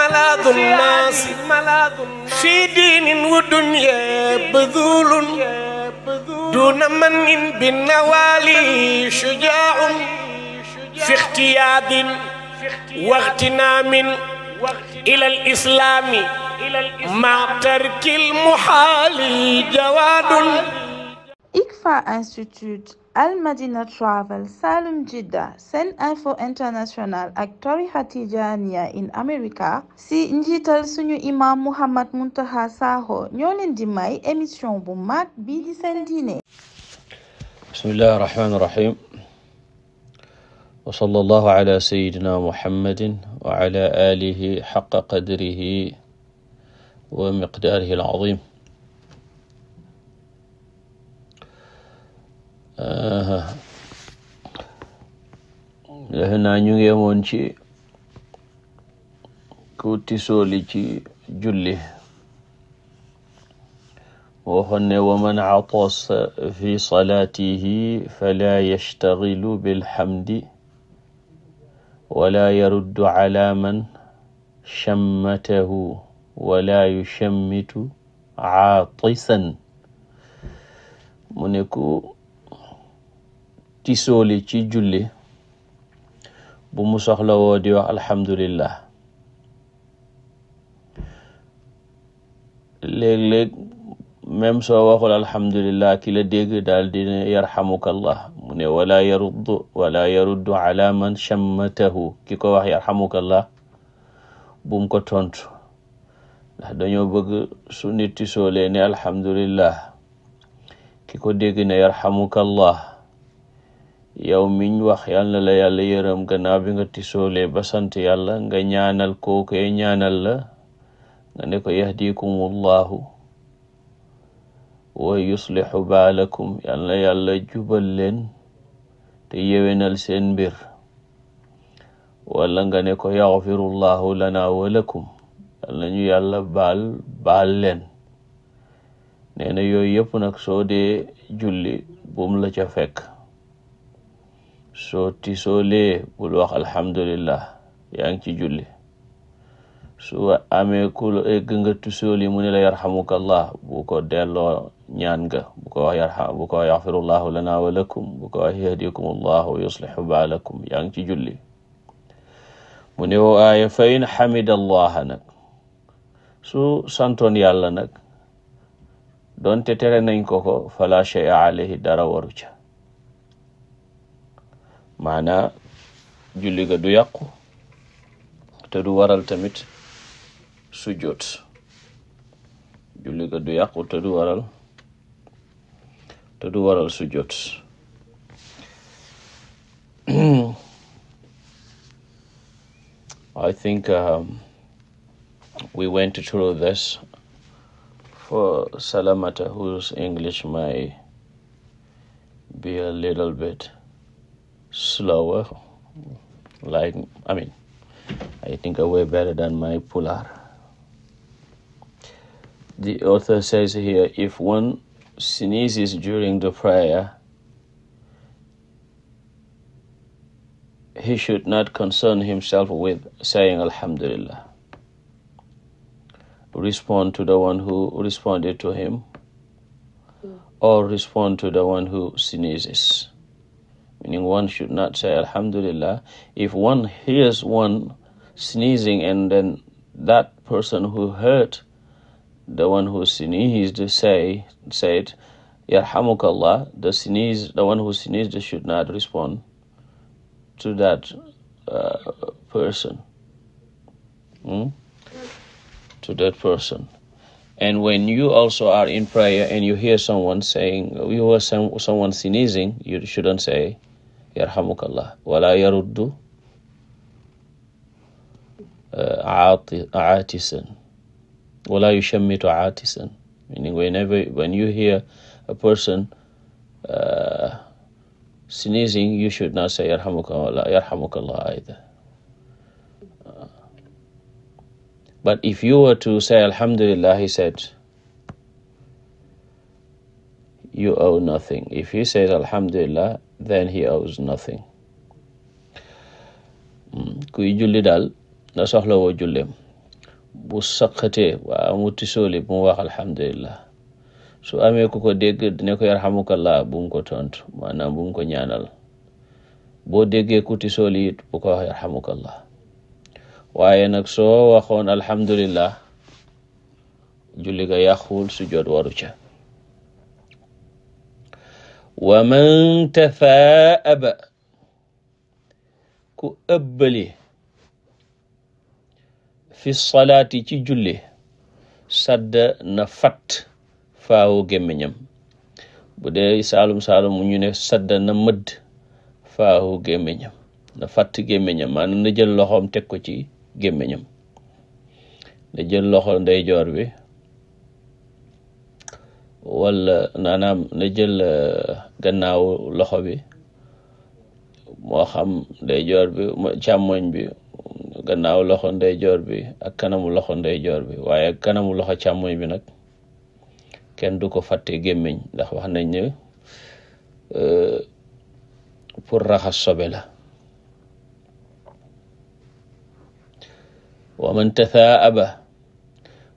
ملاذ الناس في دين ودنيا بذول دون من بالنوالي شجاع في اختياد واغتنام إلى الإسلام مع ترك المحال جواد. ICFA Institute, Al Madina Travel, Salum Jidda, Sen Info International ak tarixa Tijaaniya in America si njiital suñu imam Mouhamed SAKHO ñoo leen di may émission bu mag bii di seen diine. Bismillahi rahmaani rahim. Wa sallallahu ala sayyidina Muhammadin wa ala alihi haqqa qadrihi wa miqdaarihi al-azim. Defe naa ñu ngi yemoon ci ku tisooli ci julli waxoon ne wa man atasa fi salaatihi fala yashtagilu bilhamdi wala yaruddu ala man shammatahu wala yushammitu aatisan. mu ne ku tisooli ci julli bu mu soxla woo di wax alhamdulillah. léeg-léeg même soo waxul alhamdulillah ki la dégg daal dina yarhamukallah. mu ne wala yaruddu ala man shammatahu, ki ko wax yarhamukallah bum ko tontu, ndax dañoo bëgg su nit tisoolee ne alhamdulillah ki ko dégg ne yarhamukallah, yow miñ wax yal na la yàlla yërëm gannaaw bi nga tisoolee ba sant yàlla nga ñaanal kookee ñaanal la, nga ne ko yahdikumullahu wa yuslihu baalakum, yal na yàlla jubal leen te yewenal seen mbir, wala nga ne ko yaghfirullahu lana wa lakum, yal na ñu yàlla baal leen. nee na yooyu yëpp nag soo dee julli bum la ca fekk. soo tisoolee bul wax alhamdulillah, yaa ngi ci julli. su amee ku egg nga tisooli mu ne la yarhamukallah, bu ko delloo ñaan nga, bu ko wax yaghfirullahu lana wa lakum, bu ko wax yahdikumullahu wa yuslihu baalakum, yaa ngi ci julli. mu ne woo aaya fa in hamidallaha nag, su santoon yàlla nag doonte tere nañ ko fala shay'a alayhi, dara waru ca. maana julli ga du yàqu te du waral tamit sujjoot. julli ga du yàqu te du waral sujjoot. I think we went through this for Salamata, whose English may be a little bit slower, I think way better than my Pular. The author says here, if one sneezes during the prayer, he should not concern himself with saying alhamdulillah. Respond to the one who responded to him, or respond to the one who sneezes. Meaning one should not say alhamdulillah. If one hears one sneezing and then that person who heard the one who sneezed said yarhamukallah, the one who sneezed should not respond to that person. To that person. And when you also are in prayer and you hear someone someone sneezing, you shouldn't say yarhamukallah. Wala yaruddu aatisan. Wala yushammitu aatisan. Meaning when you hear a person sneezing, you should not say yarhamukallah either. But if you were to say alhamdulillah, he said, you owe nothing. If he says alhamdulillah, then he owes nothing. Kuy julli daal na soxla woo jullem. bu saqatee waa mu tisooli bu mu wax alhamdulillah. su amee ku ko dégg ne ko yarhamukallah bu mu ko tontu maanaam bu mu ko ñaanal. boo déggee ku tisooli it bu ko wax yarhamukallah. waaye nag soo waxoon alhamdulillah julli ga yàquwul sujjoot waru ca. wa man tafaaba ku ëbbali fi salaati ci julli sadda na fat faawu gémmiñam. bu dee saalum ñu ne sadda na mëdd faawu gémmiñam, na fatt gémmiñam maanaam na jël loxoom teg ko ci gémmiñam, na jël loxo ndeyjoor bi wala naanaam na jël gannaaw loxo bi, moo xam ndeyjoor bi càmmoñ bi, gannaaw loxo ndeyjoor bi ak kanamu loxo ndeyjoor bi. waaye kanamu loxo càmmoñ bi nag kenn du ko fàtte gémmiñ ndax wax nañ ne pour raxas sobe la. wa man tathaaba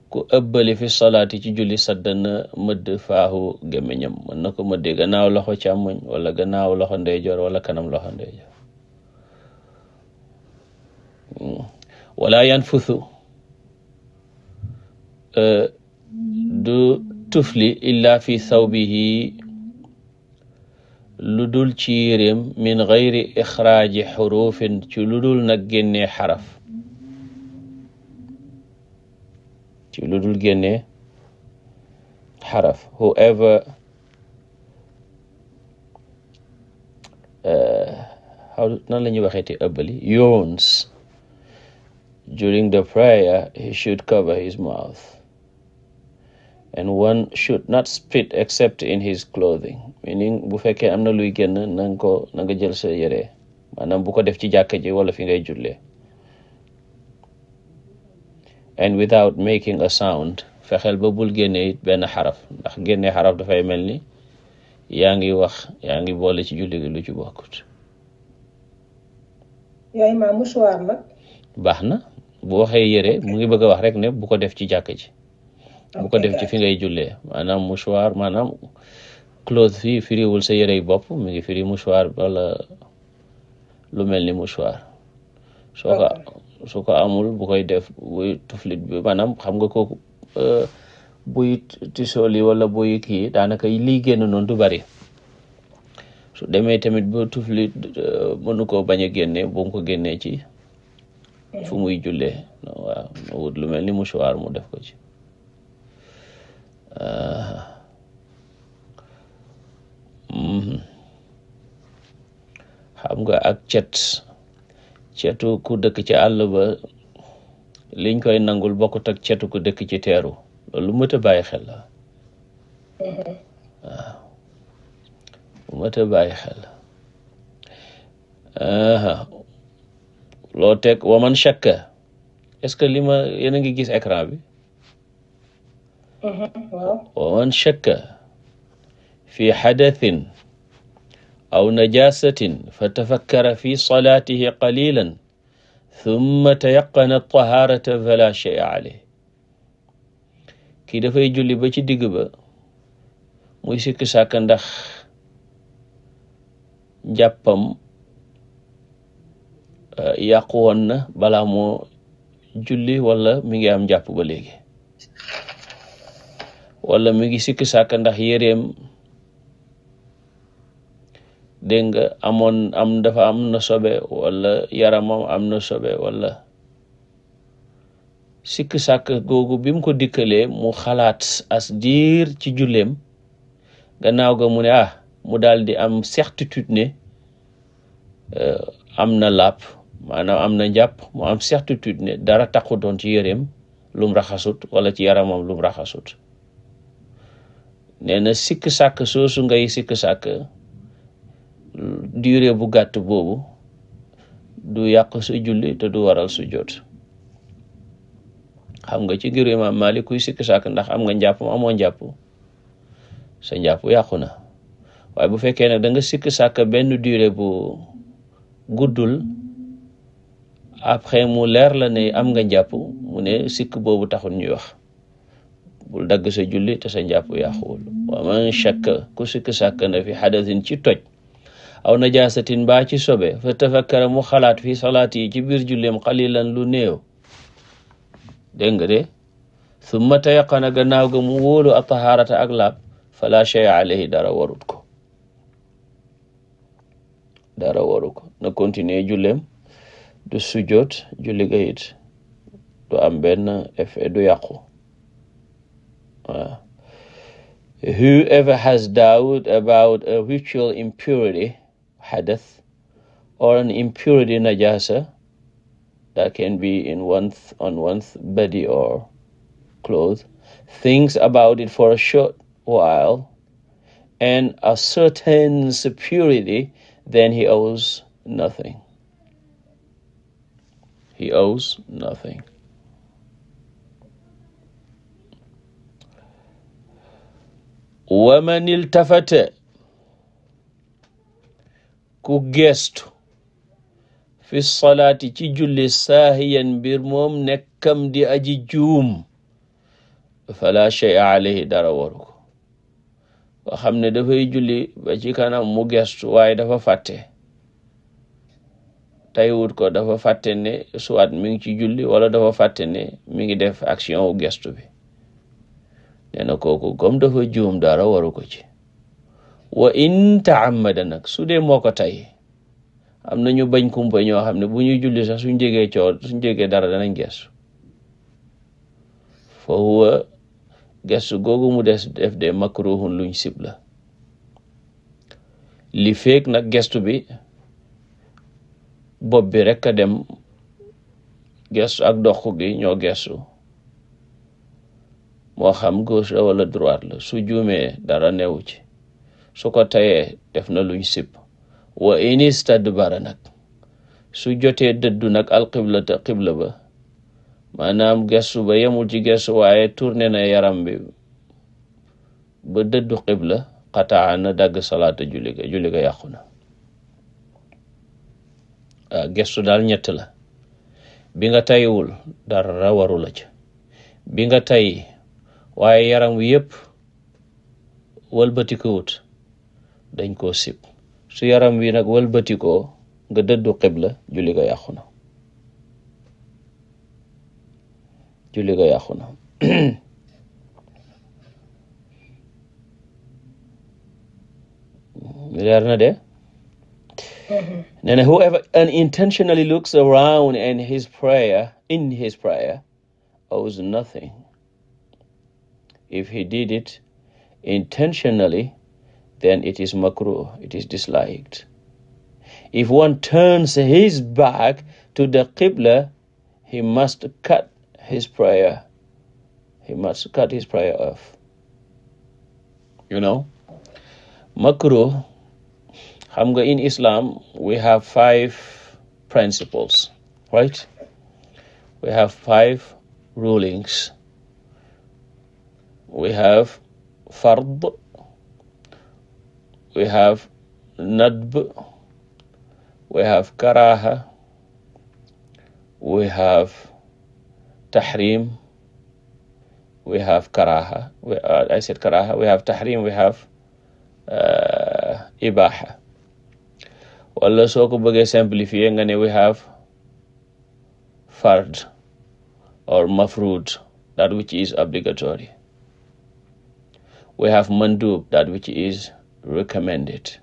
ku ëbbali fi salaati ci julli saddana mëdd faahu gémmiñam, mën na ko mëddee gannaaw loxo càmmoñ wala gannaaw loxo ndeyjoor wala kanam loxo ndeyjoor. wala yanfuthu du tufli illa fi thawbihi lu dul ci yéreem min gayri ixraaji xurufin ci lu dul nag génnee xaraf, ci lu dul génnee xaraf. whoever nan la ñuy waxeeti ëbbali yawns during the prayer, he should cover his mouth, and one should not spit except in his clothing, meaning bu fekkee am na luy génn na nga jël sa yére, maanaam bu ko def ci jàkka ji wala fi ngay jullee. and without making a sound, fexeel ba bul génnee it benn xaraf, ndax génnee xaraf dafay mel ni yaa ngi wax, yaa ngi boole ci julli gi lu ci bokkut. yaa imaam mouchoir nag baax na bu waxee yére mu ngi bëgg a wax rek ne bu ko def ci jàkka ji, bu ko def ci fi ngay jullee. maanaam mouchoir maanaam cloth fii firiwul sa yére yi bopp, mu ngi firi mouchoir wala lu mel ni mouchoir. su ko amul bu koy def buy tuflit bi maanaam xam nga kooku buy tisooli wala buy kii daanaka liy génn noonu du bari. su demee tamit ba tuflit mënu ko bañ a génne bu mu ko génnee ci fu muy jullee. waaw mu wut lu mel ni mouchoir mu def ko ci. xam nga ak cetu ku dëkk ci àll ba liñ koy nangul bokkut ak cetu ku dëkk ci teeru, loolu mët a bàyyi xel la. waaw mët a bàyyi xel. loo teg waman shakka, est-ce que li ma yéen a ngi gis écran bi? waman shakka fi hadathin aw najasatin fa tafakkara fi salatihi qalilan thumma tayaqana taharata fala shay'a alayh. kii dafay julli ba ci digg ba muy sikki sàkk ndax njàppam yàqu woon na balaa moo julli wala mi ngi am njàpp ba léegi, wala mi ngi sikki sàkk ndax yéreem dégg nga dafa am na sobe wala yaramam am na sobe, wala sikki sàkk googu bi mu ko dikkalee mu xalaat as diir ci julleem, gannaaw ga mu ne mu daal di am certitude ne am na làpp, maanaam am na njàpp, mu am certitude ne dara taqu doon ci yéreem lum raxasut wala ci yaramam lum raxasut. nee na sikki sàkk soosu ngay sikki sàkk durée bu gàtt boobu du yàq sa julli te du waral sujjóot. xam nga ci ngir Imam Malik kuy sikki sàkk ndax am nga njàpp mu amoo njàpp, sa njàpp yàqu na. waaye bu fekkee nag da nga sikki sàkk benn durée bu guddul après mu leer la ne am nga njàpp mu ne sikk boobu taxul ñuy wax bul dagg sa julli te sa njàpp yàquwul. wa man shakka ku sikk sàkk na fi xadasin ci toj aw najaasatin baa ci sobe fa tafakkara mu xalaat fi salaati yi ci biir julleem xalilan lu néew dégg nga de summa tayaqana gannaaw ga mu wóolu a tahaarata ak laab fala shay alayhi dara warut ko na continuer julleem du sujjoot julli ga it du am benn effet du yàqu waaw. Whoever has doubt about a ritual impurity hadath or an impurity najasa that can be on one's body or clothes, thinks about it for a short while and ascertains purity, then he owes nothing. He owes nothing. waman iltafata ku gestu fi salaati ci julli saahiyan mbir moom nekkam di aji juum fala shay'a alayhi dara waru ko nga xam ne dafay julli ba ci kanam mu gestu waaye dafa fàtte taywut ko dafa fàtte ne soit mi ngi ci julli wala dafa fàtte ne mi ngi def action wu gestu bi nee na kooku comme dafa juum dara waru ko ci. wa in ta'ammada nag su dee moo ko tay am na ñu bañ kumpa ñoo xam ne bu ñuy julli sax suñ jegee dara danañ gestu fa huwa gestu googu mu def de makruhun luñ sib la li feek nag gestu bi bopp bi rek a dem gestu ak dox gi ñoo gestu moo xam gauche la wala droite la su juumee dara newu ci su ko tayee def na luñ sib. wa in istadbara nag su jotee dëddu nag alqibla te qibla ba maanaam gestu ba yemul ci gestu waaye tourné na yaram bi ba dëddu qibla qataa na dagg salaata julli ga yàqu na. gestu daal ñett la bi nga tayiwul dara waru la ca bi nga tay waaye yaram wi yëpp wëlbatikuwut dañ koo sib su yaram wi nag wëlbatikoo nga dëddu qibla julli ga yàqu na leer na de nee na whoever unintentionally looks around in his prayer owes nothing. If he did it intentionally, then it is makruh, it is disliked. If one turns his back to the qibla, he must cut his prayer. He must cut his prayer off. You know, makruh, in Islam, we have 5 principles, right? We have 5 rulings. We have fard, we have nadb, we have karaha, we have tahrim, we have karaha. I said karaha. We have tahrim, we have ibaha. Wala soo ko bëggee simplifier nga ne we have fard or mafrud, that which is obligatory. We have mandub, that which is recommended.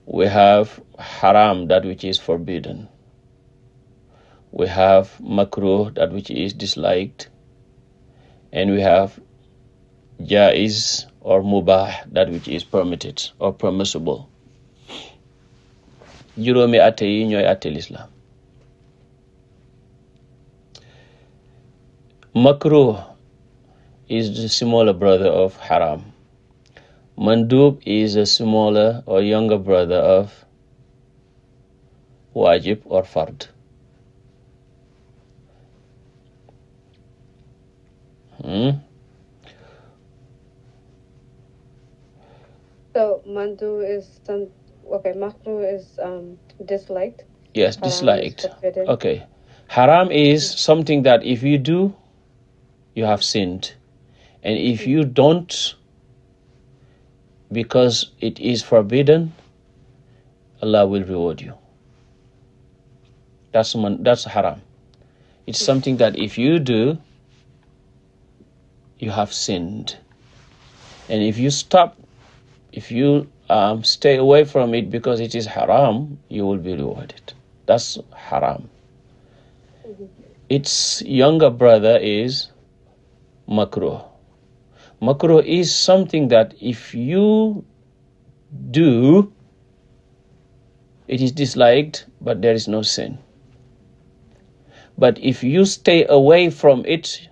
We have haram, that which is forbidden. We have makruh, that which is disliked. And we have jaiz or mubah, that which is permitted or permissible. Juróomi atte yi ñooy atte l'Islam. Makruh is the smaller brother of haram. Mandub is a smaller or younger brother of wajib or fard. So makruh is disliked, Yes, disliked. Okay. Haram is something that if you do, you have sinned. And if you don't, because it is forbidden, Allah will reward you. That's haram. It's something that if you do, you have sinned. And if you stop, if you stay away from it because it is haram, you will be rewarded. That's haram. Its younger brother is makruh. Makruh is something that if you do, it is disliked, but there is no sin. But if you stay away from it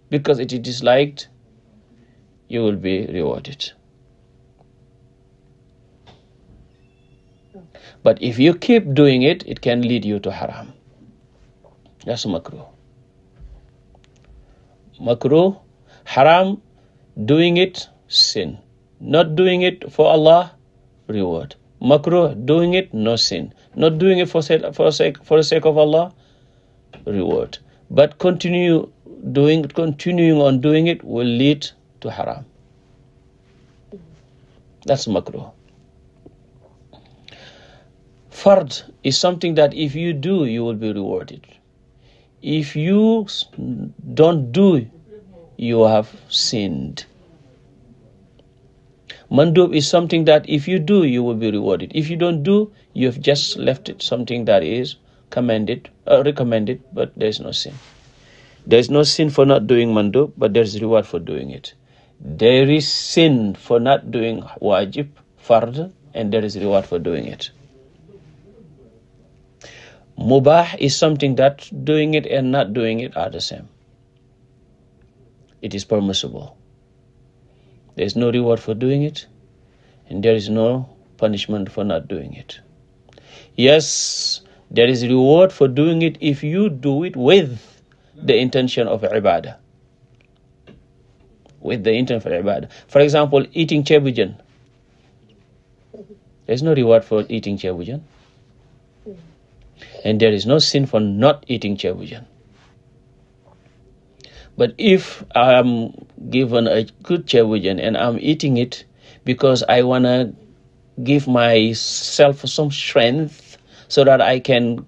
because it is disliked, you will be rewarded. But if you keep doing it, it can lead you to haram. That's makruh. Makruh, haram, doing it, sin. Not doing it for Allah, reward. Makruh, doing it, no sin. Not doing it for the sake of Allah, reward. But continuing on doing it will lead to haram. That's makruh. Fard is something that if you do, you will be rewarded. If you don't do, you have sinned. Mandub is something that if you do, you will be rewarded. If you don't do, you have just left it, something that is recommended, but there is no sin. There is no sin for not doing mandub, but there is reward for doing it. There is sin for not doing wajib, fard, and there is reward for doing it. Mubah is something that doing it and not doing it are the same. It is permissible. There is no reward for doing it, and there is no punishment for not doing it. Yes, there is reward for doing it if you do it with the intention of ibadah. With the intention of ibadah. For example, eating chebujan. There is no reward for eating chebujan. And there is no sin for not eating chebujan. But if I am given a good chebujan and I'm eating it because I want to give myself some strength so that I can,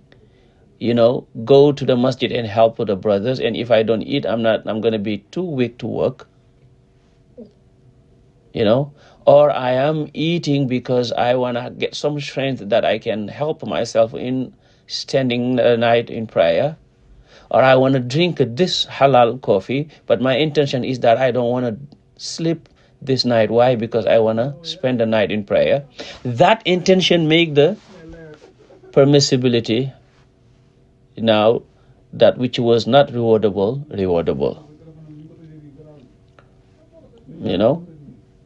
go to the masjid and help the brothers, and if I don't eat, I'm going to be too weak to work. Or I am eating because I want to get some strength that I can help myself in standing the night in prayer. Or I want to drink this halal coffee, but my intention is that I don't want to sleep this night. Why? Because I want to spend the night in prayer. That intention make the permissibility now that which was not rewardable.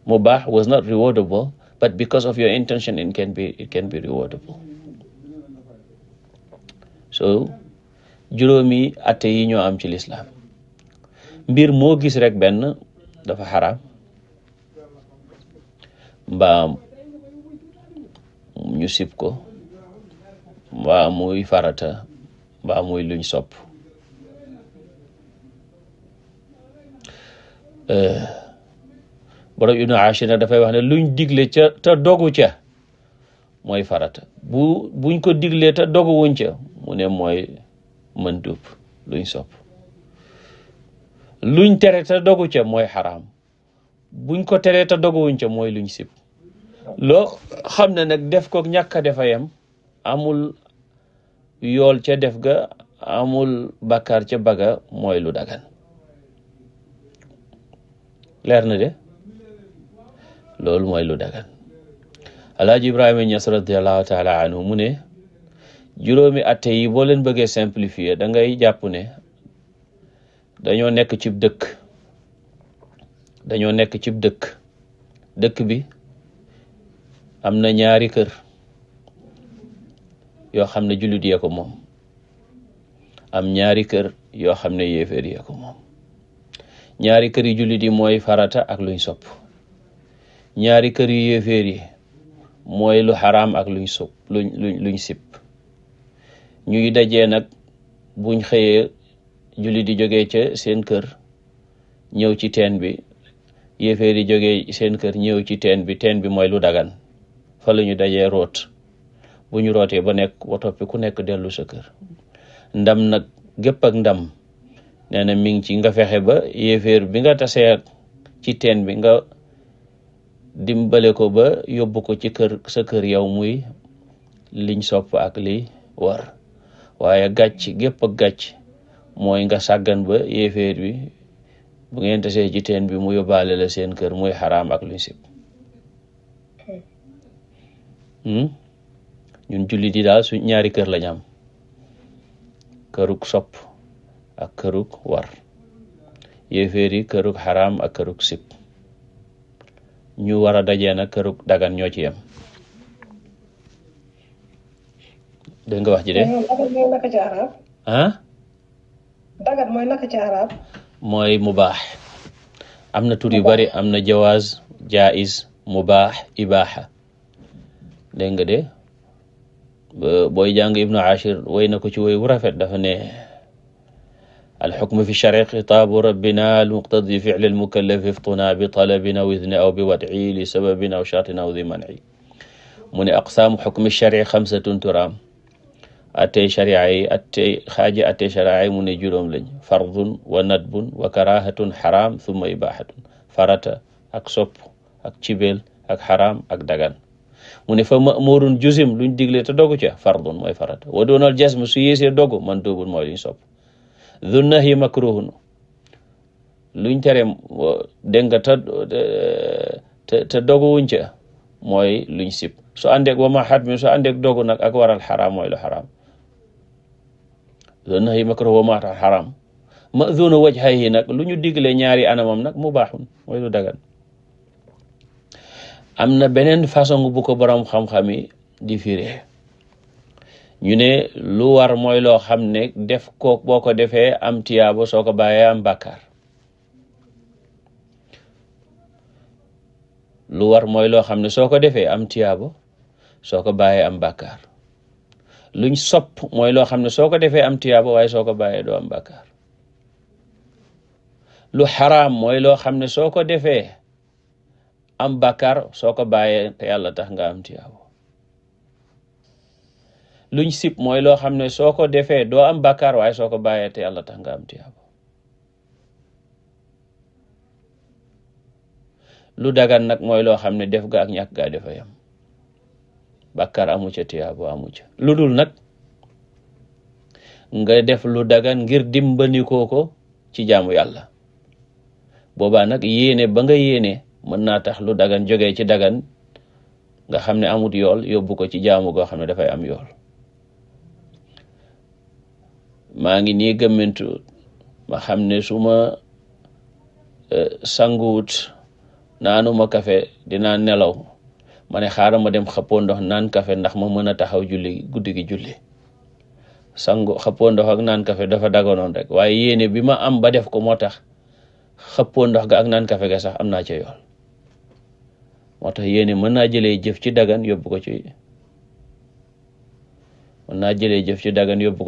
Mubah was not rewardable, but because of your intention, it can be rewardable. So, juróomi atte yi ñoo am ci lislaam. Mbir moo gis rek benn dafa xaraam, mbaa ñu sib ko, mbaa muy farata, mbaa muy luñ sopp. Borom Ibnu Ashir nag dafay wax ne luñ digle ca te dogu ca mooy farata, buñ ko diglee te dogu wuñ ca mu ne mooy mandub, luñ sopp. Luñ tere te dogu ca mooy xaraam, buñ ko teree te dogu wuñ ca mooy luñ sib. Loo xam ne nag def ko ñàkk a defa yem, amul yool ca def ga, amul bakkaar ca baga, mooy lu dagan. Leer na de loolu mooy lu dagan. Alaaji Ibrahima Ñas radiyallahu taala anhu mu ne juróomi atte yi boo leen bëggee simplifier da ngay jàpp ne dañoo nekk cib dëkk. Dëkk bi am na ñaari kër yoo xam ne jullit yee ko moom, am ñaari kër yoo xam ne yéeféer yee ko moom. Ñaari kër yi jullit yi mooy farata ak luñ sopp, ñaari kër yu yéeféer yi mooy lu xaraam ak luñ sopp, luñ sib. ñuy dajee nag buñ xëyee julli di jógee ca seen kër ñëw ci teen bi, yéeféer di jógee seen kër ñëw ci teen bi mooy lu dagan, fa la ñu dajee root. bu ñu rootee ba nekk ba toppi ku nekk dellu sa kër. Ndam nag gépp ak ndam nee na mi ngi ci nga fexe ba yéeféer bi nga tasee ci teen bi nga dimbale ko ba yóbbu ko ci sa kër yow muy liñ sopp ak li war. waaye gàcc gépp ak gàcc mooy nga sàggan ba yéeféer bi bu ngeen tasee ci teen bi mu yóbbaale la seen kër muy xaraam ak luñ sib. ñun jullit yi daal su ñaari kër lañ am, kërug sopp ak kërug war. yéeféer yi kërug xaraam ak kërug sib. ñu war a dajee nag kërug dagan ñoo ci yem. dégg nga wax ji de. dagan mooy naka ci arab? dagan mooy naka ci arab? mooy mubaax. am na tur yu bari, am na jawaaz, jaiz, mubaax, ibaaxa. dégg nga de booy jàng ibnu ashir way na ko ci way wu rafet, dafa ne alxukmu fi shari xitaabu rabbina almuqtadi ficli almukallafi iftuna bi talabin aw idni aw bi wadci li sababin aw shartin aw di manci. mu ne aqsaamu xukmi shari xamsatun turaam. attey sharia yi xaaji attey sharia yi mu ne juróom lañ: fardun wa nadbun wa karahatun xaraam thumma ibahatun. farata ak sopp ak cibeel ak xaraam ak dagan. mu ne fa ma'murun jusim luñ digle te dogu ca, fardun mooy farata. wa doonal jasm su yéesee dogu, man doobun mooy luñ sopp. dhu nahyi makruhun luñ tere dégg nga te dogu wuñ ca mooy luñ sib. su àndeeg wa ma xatmi su àndeeg dogu nag ak waral xaraam mooy lu xaraam. dhu nahyi makruh wa ma xaraam. ma'dhunu wajhayhi nag lu ñu digle ñaari anamam nag mubaaxun mooy lu dagan. am na beneen façon bu ko borom xam-xam yi di firee. ñu ne lu war mooy loo xam ne def ko boo ko defee am tiyaabo, soo ko bàyyee am bàkkaar. lu war mooy loo xam ne soo ko defee am tiyaabo, soo ko bàyyee am bàkkaar. luñ sopp mooy loo xam ne soo ko defee am tiyaabo waaye soo ko bàyyee doo am bàkkaar. lu xaraam mooy loo xam ne soo ko defee am bàkkaar, soo ko bàyyee te yàlla tax nga am tiyaabo. luñ sib mooy loo xam ne soo ko defee doo am bàkkaar waaye soo ko bàyyee te yàlla tax nga am tiyaabo. lu dagan nag mooy loo xam ne def ga ak ñàkk gaa defa yam, bàkkaar amu ca tiyaabo amu ca. lu dul nag nga def lu dagan ngir dimbandikoo ko ci jaamu yàlla, boobaa nag yéene ba nga yéene mën naa tax lu dagan jógee ci dagan nga xam ne amut yool yóbbu ko ci jaamu goo xam ne dafay am yool. maa ngi nii gëmmentu ma xam ne su ma sanguwut naanuma kafe dinaa nelaw, ma ne xaaral ma dem xappoo ndox naan kafe ndax ma mën a taxaw julli guddi gi julli. sangu xappoo ndox ak naan kafe dafa daganoon rek, waaye yéene bi ma am ba def ko moo tax xappoo ndox ga ak naan kafe ga sax am naa ca yool. moo tax yéene mën naa jëlee jëf ci dagan yóbbu ko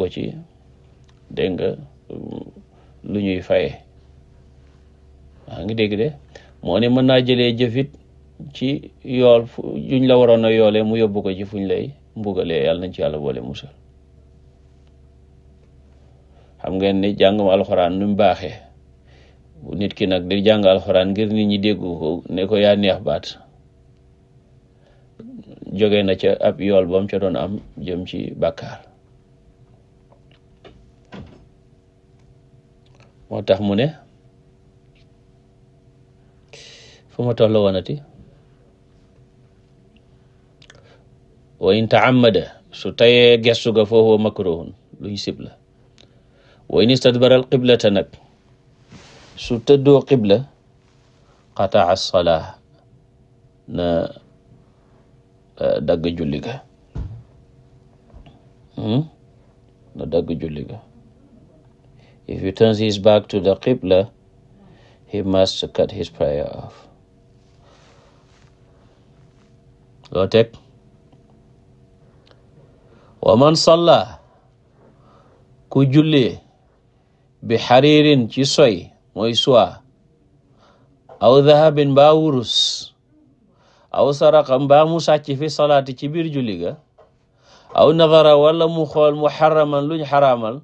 ci dégg nga lu ñuy faye. maa ngi dégg de moo ne mën naa jëlee jëfit ci yool juñ la waroon a yoolee mu yóbbu ko ci fuñ lay mbugalee. yàlla nañ ci yàlla boole musal. xam ngeen ni jàngum alxuraan nu mu baaxee. bu nit ki nag di jàng alxuraan ngir nit ñi déggu ko ne ko yaa neex baat, jóge na ca ab yool bam ca doon am jëm ci bàkkaar. moo tax mu ne fu ma toll woonati wa in taamada su tayee gestu ga fa huwa makruhun luñ sib la. wa in istadbara al qiblata nag su tëddoo qibla qataa as-salaa na dagg julli ga na dagg julli ga. If he turns his back to the qibla, he must cut his prayer off. loo teg wa man salla ku jullee bi xariirin ci soy mooy soie aw dahabin mbaa wurus aw saraqa mbaa mu sàcc fi salaati ci biir julli ga aw nadara wala mu xool muharraman luñ xaraamal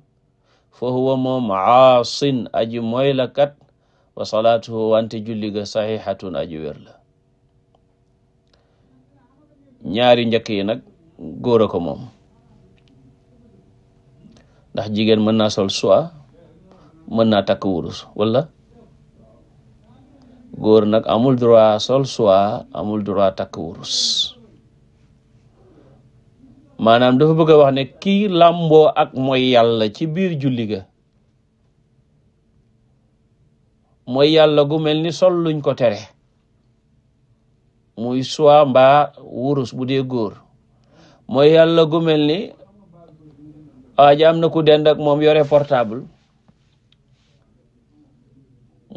fa huwa moom aasin aji mooy la kat wa salaatuhu wante julli ga saxiixatun aji wér la. ñaari njëkk yi nag góor a ko moom ndax jigéen mën naa sol soie mën naa takk wurus wala góor nag amul droit sol soie amul droit takk wurus. maanaam dafa bëgg a wax ne kii làmboo ak mooy yàlla ci biir julli ga mooy yàlla gu mel ni sol luñ ko tere muy soie mbaa wurus bu dee góor mooy yàlla gu mel ni waaja am na ku dend ak moom yore portable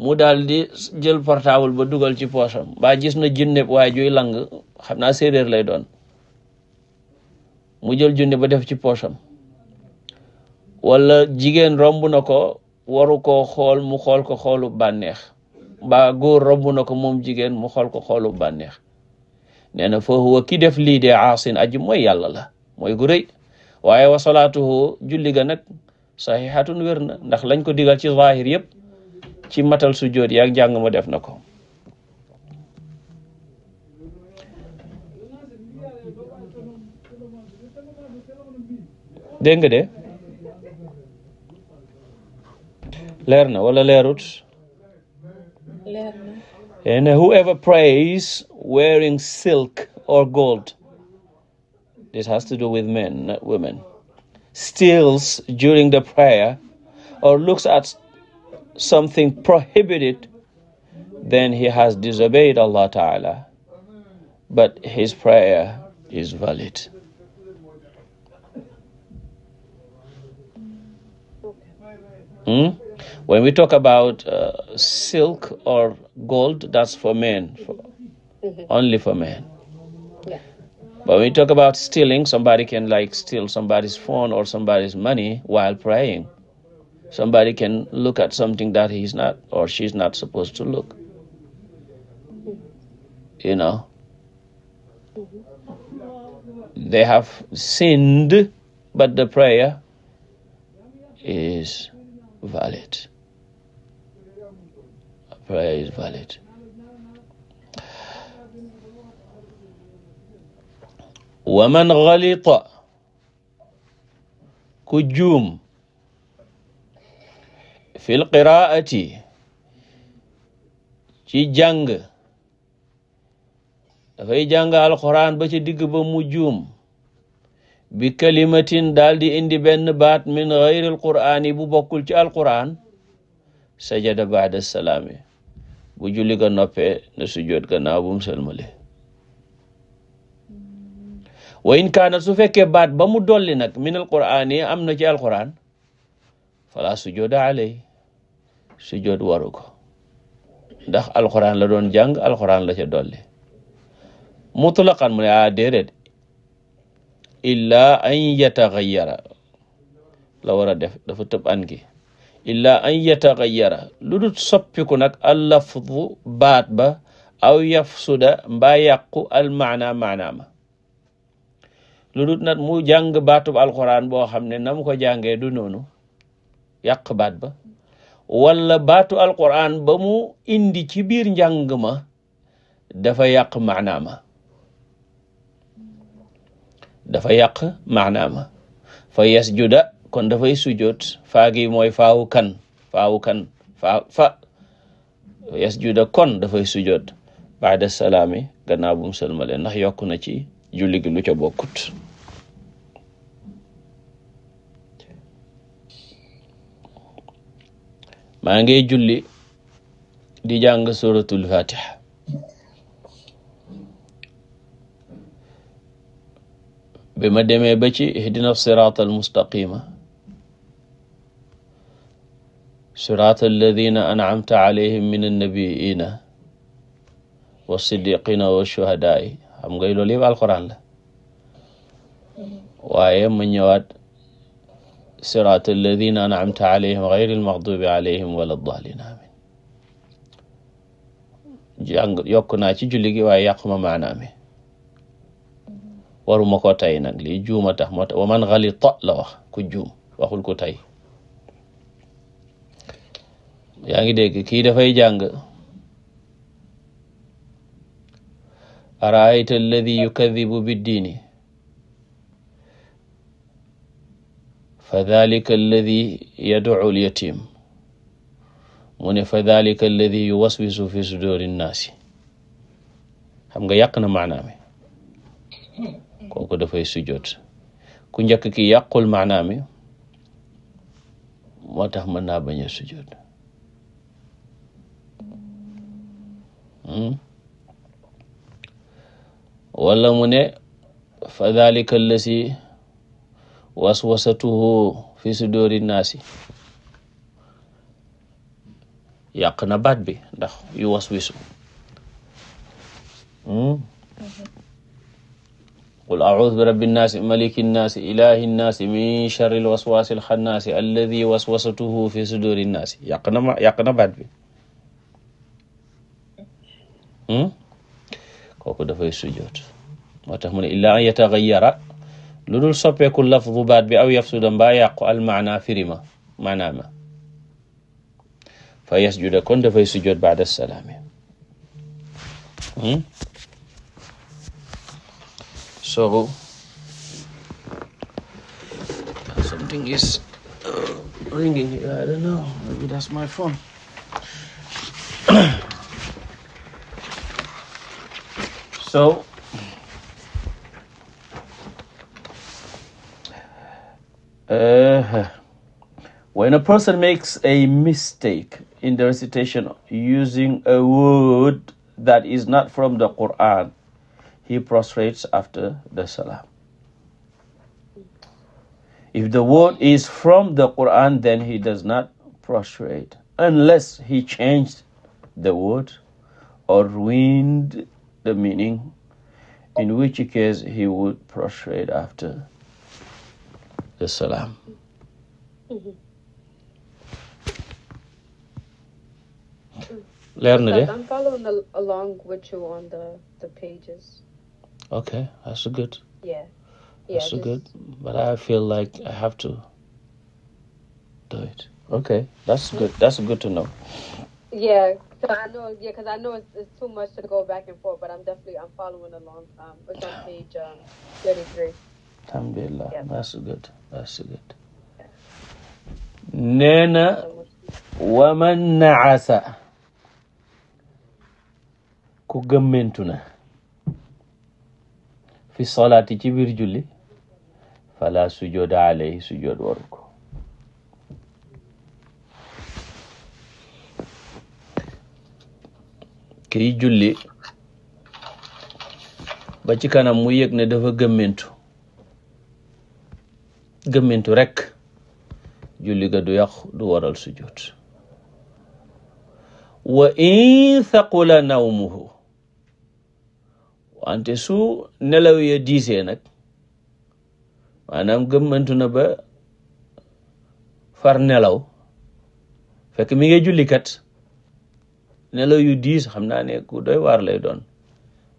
mu daal di jël portable ba dugal ci poosam mbaa gis na junne waaye juy lang xam naa séeréer lay doon mu jël junne ba def ci poosam wala jigéen romb na ko waru koo xool mu xool ko xoolu bànneex mbaa góor romb na ko moom jigéen mu xool ko xoolu bànneex nee na fa huwa ki def lii de aasin aji mooy yàlla la mooy gu rëy waaye wa salaatuhu julli ga nag saxiixatun wér na ndax lañ ko digal ci zaahir yëpp ci matal sujjóot yaak jàng ma def na ko. dégg nga de leer na wala leerut? leer na. And whoever prays wearing silk or gold, this has to do with men, not women, steals during the prayer or looks at something prohibited, then he has disobeyed Allah Ta'ala, but his prayer is valid. When we talk about silk or gold, that's for men, only for men. Yeah. But when we talk about stealing, somebody can steal somebody's phone or somebody's money while praying. Somebody can look at something that he's not or she's not supposed to look. You know, they have sinned, but the prayer is valid. Prayer is valid. ومن غلط ku juum fil qiraati ci jàng dafay jàng alquran ba ci digg ba mu juum bi kalimatin daal di indi benn baat min gayri alqur'ani bu bokkul ci alquran sajada baada salaami bu julli ga noppee na sujjoot gannaaw bu mu sëlmale. wa in kaanat su fekkee baat ba mu dolli nag min alqur'ani am na ci alquran fala sujjooda alay sujjoot waru ko ndax alquran la doon jàng alquran la ca dolli. mutlaqan mu ne déedéet illa an yataghayyara la war a def dafa tëb an gi illa an yataghayyara lu dul soppiku nag al lafdu baat ba aw yafsuda mbaa yàqu al maana maanaama lu dul nag mu jàng baatub alquran boo xam ne na mu ko jàngee du noonu yàq baat ba wala baatu alquran ba mu indi ci biir njàng ma dafa yàq maanaama fa yasjuda kon dafay sujjoot faagi mooy faawu kan fa yasjuda kon dafay sujjoot baada salaami gannaaw bu mu sëlmale ndax yokk na ci julli gi lu ca bokkut. maa ngi julli di jàng suratul fatiha bi ma demee ba ci ihdina sirata almustaqima sirata alladina an'amta alayhim min annabiina wa siddiqina wa shuhadaai xam nga loolu yëpp alquran la waaye ma ñëwaat siraat alladina an'amta alayhim gayri almaghdubi alayhim wala ddaalin amin. jàng yokk naa ci julli gi waaye yàquma maanaa mi, waruma ko tay nag, lii juuma tax moo tax wa man ghalita la wax, ku juum, waxul ku tay. yaa ngi dégg, kii dafay jàng araayta alladi yukadibu biddiini fa dalika alladi yad'u al-yatim, mu ne fa dalika alladi yuwaswisu fi suduri nnaasi. xam nga yàq na maanaam kooku dafay sujjoot. ku njëkk ki yàqul maanaam moo tax mën naa bañ a sujjoot. wala mu ne fa dalika allasi waswasatuhu fi suduri nnaasi, yàq na baat bi ndax yu waswisu. qul a'udhu bi rabbi nnaasi maliki nnaasi ilahi nnaasi min sharri lwaswasi alxannaasi alladi waswasatuhu fi suduri nnaasi. yàq na baat bi. kooku dafay sujjoot. moo tax mu ne illaa an yatagayyara, lu dul soppeeku lafdu baat bi, aw yafsuda mbaa yàqu almaana firima maanaama, fa yasjuda, kon dafay sujjoot baada salaami. So something is ringing here. I don't know, maybe that's my phone. So when a person makes a mistake in the recitation using a word that is not from the Quran, he prostrates after the salam. If the word is from the Quran, then he does not prostrate unless he changed the word or ruined the meaning, in which case he would prostrate after the salam. I'm following along with you on the pages. Okay, that's good. Yeah. That's good. But I feel like I have to do it. Okay, that's good. That's good to know. Yeah, because I know it's too much to go back and forth, but I'm following along. It's on page 33. Alhamdulillah. Yeah. That's good. Nena waman naasa, ku gëmmentu na fi salaati ci biir julli, fala sujooda alayhi, sujood waru ko. kiy julli ba ci kanam mu yëg ne dafa gëmmentu rek, julli ga du yàqu, du waral sujood. wa in thaqula nawmuhu, wante su nelaw ya diisee nag, maanaam gëmmantu na ba far nelaw fekk mi ngi julli kat, nelaw yu diis xam naa ne ku doy waar lay doon,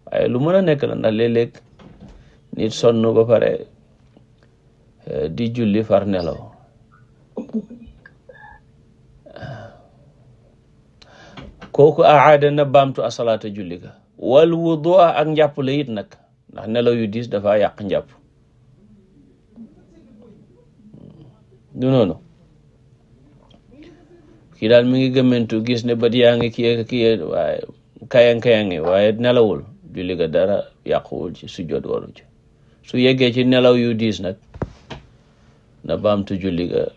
waaye lu mën a nekk la, ndax léeg-léeg nit sonn ba pare di julli far nelaw. kooku aada na baamtu asalaata julli ga, wal wudu ak njàpp la it nag, ndax nelaw yu diis dafa yàq njàpp. du noonu, kii daal mi ngi gëmmentu gis ne bët yaa ngi kii waaye kayangi waaye nelawul, julli ga dara yàquwul ci, sujjoot waru ci. su yeggee ci nelaw yu diis nag, na baamtu julli ga,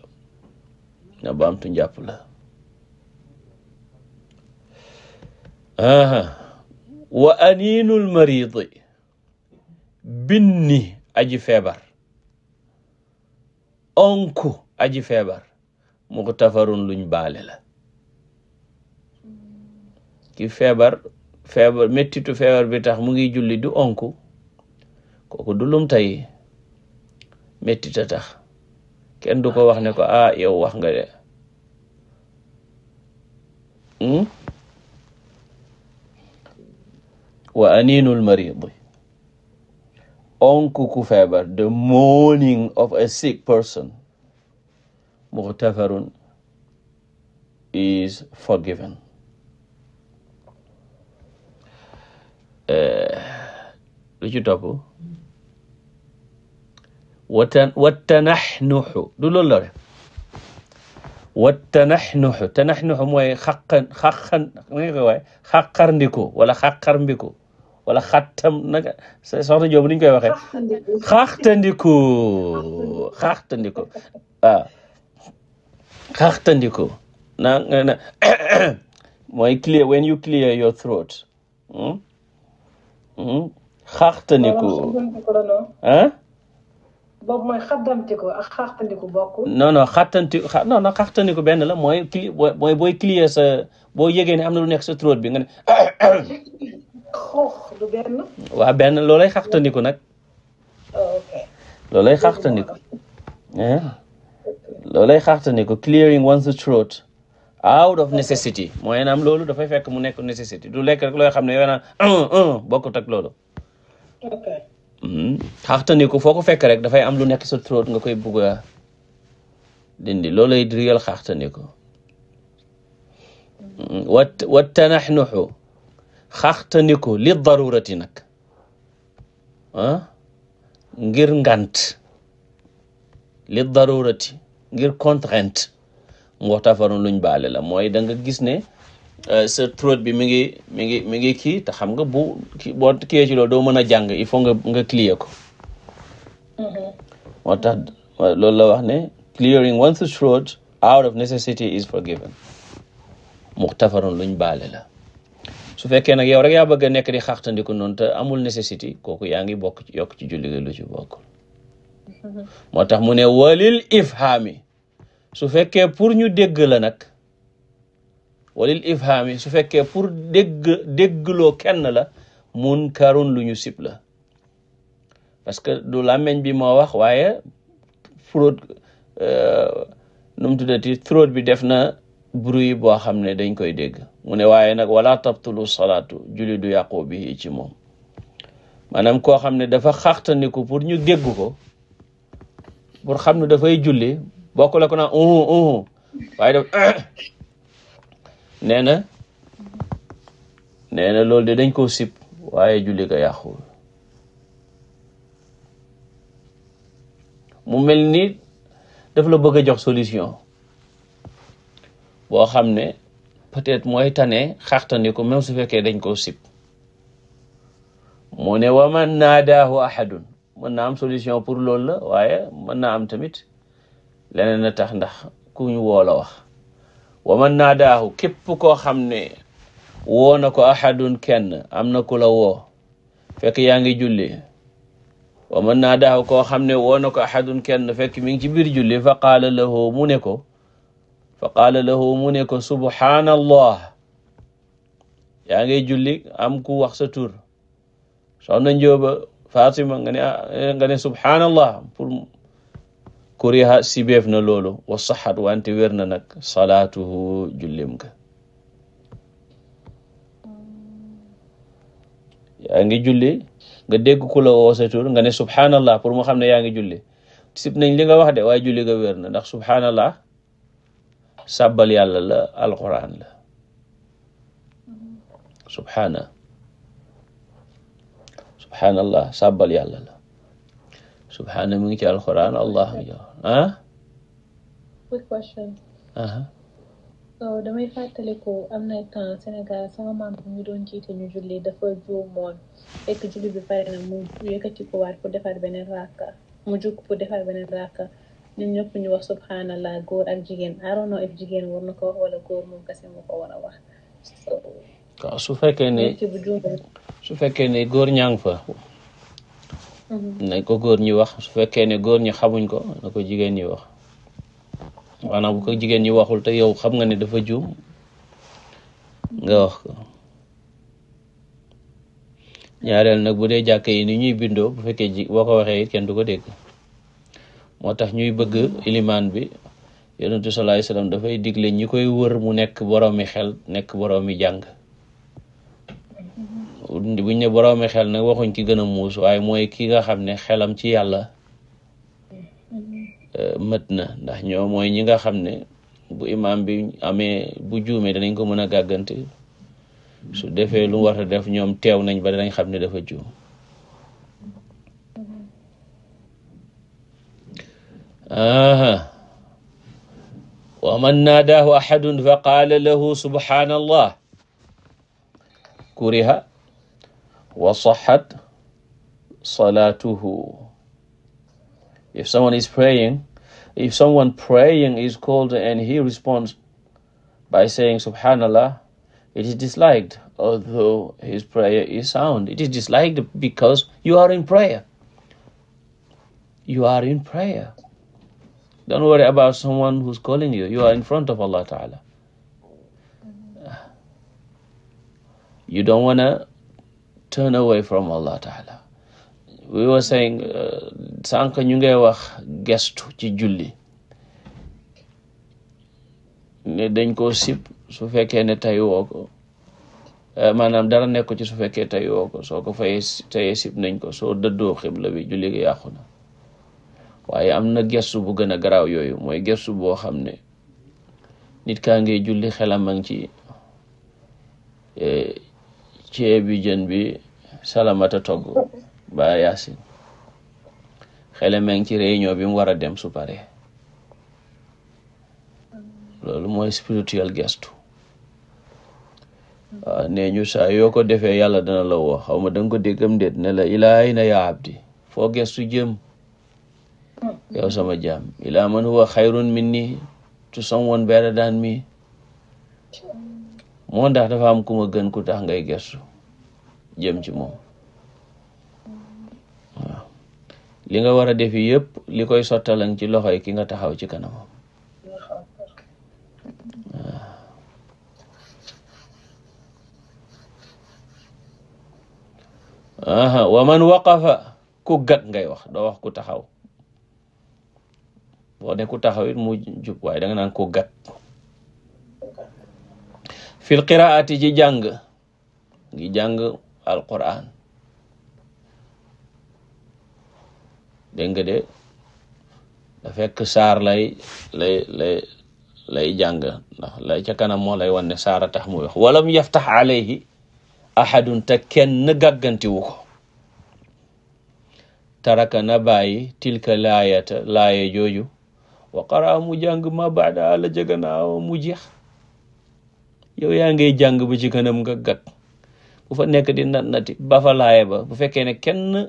na baamtu njàpp la. wa aniinul maridi, binni aji feebar, onku aji feebar, muxtafarun luñ baale la. ki feebar mettitu feebar bi tax mu ngi julli du onku, kooku du lum tay, mettita tax kenn du ko wax ne ko ah yow wax nga de wa aninul marid, onku ku feebar, the mourning of a sick person, mughtafarun, is forgiven. Lu ci topp wattanaxnuxu du loolu la rek wattanaxnuxu mooy xaqarndiku wala xaqarmbiku wala xattam naka soxna Joob ni ñu koy waxee xaxtandiku waaw xaxtandiku na mooy clear when you clear your throat xaxtandiku boobu mooy xaddamtiku ak xaxtandiku bokkul. non xaxtandiku benn la mooy booy clear sa boo yëgee ne am na lu nekk sa throat bi nga ne xoox du benn. waa benn loolay xaxtandiku nag. ok loolay xaxtandiku loolay xaxtandiku clearing one's throat out of necessity mooy naam loolu dafay fekk mu nekk necessity du lekk rek looy xam ne yow naan bokkut ak loolu. ok xaxtandiku foo ko fekk rek dafay am lu nekk sa throat nga koy bugg a dindi loolay real xaxtandiku. wat tanaxnuxu xaxtandiku li darurati nag ngir ngant li darurati ngir contrainte muxtafarun luñ baale la mooy da nga gis ne sa throat bi mi ngi kii te xam nga boo kiyee ci loolu doo mën a jàng il faut nga clear ko moo tax loolu la wax ne clearing one's throat out of necessity is forgiven muxtafarun luñ baale la. su fekkee nag yow rek yaa bëgg a nekk di xaxtandiku noonu te amul nécessité kooku yaa ngi bokk yokk ci julli ga lu ci bokkul moo tax mu ne walil ifhaami su fekkee pour ñu dégg la nag walil ifhaami su fekkee pour déggloo kenn la munkarun lu ñu sib la parce que du làmmeñ bi moo wax waaye throat nu mu tuddati throat bi def na bruit boo xam ne dañ koy dégg mu ne waaye nag wala tabtulu salaatu julli du yàqu bi ci moom maanaam koo xam ne dafa xaxtandiku pour ñu dégg ko pour xam ne dafay julli bokk la ko naan waaye daf nee na loolu de dañ koo sib waaye julli ga yàquwul mu mel ni daf la bëgg a jox solution boo xam ne peut-être mooy tane xaxtandiku même su fekkee dañ koo sib mu ne wa man naadaahu ahadun mën na am solution pour loolu la waaye mën na am tamit leneen na tax ndax ku ñu woo la wax wa man naadaahu képp koo xam ne woo na ko ahadun kenn am na ku la woo fekk yaa ngi julli wa man naadaahu koo xam ne woo na ko ahadun kenn fekk mi ngi ci biir julli fa qaala lahu mu ne ko subhanallah yaa ngay julli am ku wax sa tur soxna Njóoba Fatima nga ne subhanallah pour kuriha sibeef na loolu wa saxat wante wér na nag salaatuhu jullim ka yaa ngi julli nga dégg ku la woo sa tur nga ne subhanallah pour mu xam ne yaa ngi julli sib nañ li nga wax de waaye julli ga wér na ndax subhanallah sàbbal yàlla la alquran la subhanallah sàbbal yàlla la subhana mu ngi ci alquran allah quick question so damay fàttaliku am na temps Sénégal sama maam bu ñu doon jiite ñu julli dafa juumoon fekk julli bi pare na mu yëkkati ko waat pour defar beneen raaka mu jug pour defar beneen raaka ñun ñëpp ñu wax subhanallah góor ak jigéen I don't know if jigéen war na ko wax wala góor moom kese moo ko war a wax waaw su fekkee ne góor ñaa ngi fa nañ ko góor ñi wax su fekkee ne góor ñi xamuñ ko na ko jigéen ñi wax maanaam bu ko jigéen ñi waxul te yow xam nga ne dafa juum nga wax ko ñaareel nag bu dee jàkk yi ni ñuy bindoo bu fekkee boo ko waxee it kenn du ko dégg moo tax ñuy bëgg ilimaan bi yonentu sallallahu alayhi wasallam dafay digle ñi koy wër mu nekk boroomi xel nekk boroomi jàng. buñ ne boroomi xel nag waxuñ ki gën a muus waaye mooy ki nga xam ne xelam ci yàlla mët na, ndax ñoo mooy ñi nga xam ne bu imaam bi amee bu juumee danañ ko mën a gàggante, su defee lu war a def ñoom teew nañ ba danañ xam ne dafa juum. wa man naadaahu ahadun fa qaala lahu subhaanallah kuriha wa saxat salaatuhu. If someone praying is called and he responds by saying subhanallah, it is disliked, although his prayer is sound. It is disliked because you are in prayer. You are in prayer. Don't worry about someone who's calling you. You are in front of Allah Ta'ala. You don't want to turn away from Allah Ta'ala. We were saying sànq ñu ngay wax gestu ci julli ne dañ koo sib su fekkee ne tay woo ko, maanaam dara nekk ci su fekkee tay woo ko, soo ko tayee sib nañ ko, soo dëddoo xibla bi julli gi yàqu na. waaye am na gestu bu gën a garaaw yooyu, mooy gestu boo xam ne nit kaa ngay julli xelam a ngi ci ceebi jën bi salamata togg ba yaasin, xelam a ngi ci réunion bi mu war a dem su paree. loolu mooy spiritual gestu. waaw nee ñu saa yoo ko defee yàlla dana la woo, xaw ma danga ko déggam déet, ne la ilaa ayna yaa abdi, foo gestu jëm yow sama jaam, ilaa man huwa xayrun minni, to someone better than me. moo ndax dafa am ku ma gën ku tax ngay gestu jëm ci moom. waaw li nga war a def yëpp li koy sottalan ci loxoy ki nga taxaw ci kanamam. wa man waqafa, ku gat ngay wax, doo wax ku taxaw. boo ne ku taxaw it mu jub, waaye da nga naan ku gat. fil qiraati ci jàng ngi jàng alquran, dégg nga de da fekk saar lay jàng, ndax lay ca kanam moo lay wan ne saara tax muy wax. walam yaftax alayhi ahadun, te kenn gàggantiwu ko. taraka na bàyyi tilka laayata laaya jooju, wa qara mu jàng ma baada la jaganaaw mu jeex. yow yaa ngay jàng ba ci kanam nga gàgg, bu fa nekk di nati ba fa laaya ba, bu fekkee ne kenn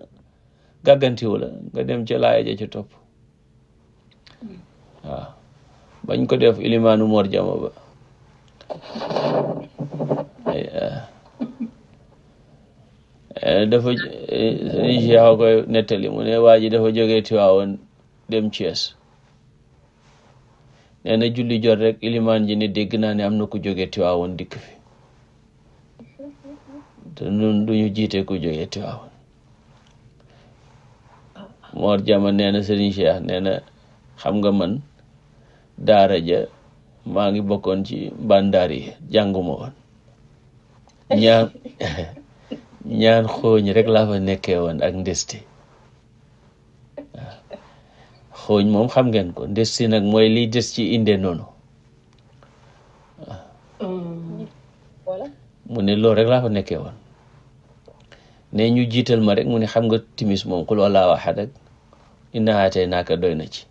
gàggantiwu la nga dem ca laaya ja ci topp. waaw bañ ko def ilimaanu Mor Jama ba dafa sëñ Cheikh koy nettali mu ne waa ji dafa jógee Tiwaawan dem Thiès, nee na julli jot rek ilimaan ji ne dégg naa ne am na ku jógee Tiwaawan dikk fi, te nun duñu jiite ku jógee Tiwaawan. Mor Jama nee na sëriñ Cheikh nee na xam nga man daara ja maa ngi bokkoon ci bandaar yi, jànguma woon, ñaan xooñ rek laa fa nekkee woon ak ndesti. xooñ moom xam ngeen ko, ndesti nag mooy liy des ci inde noonu. mu ne loolu rek laa fa nekkee woon, ne ñu jiital ma rek mu ne xam nga timis moom qul huwallaahu ahad ak innaa a'taynaaka doy na ci.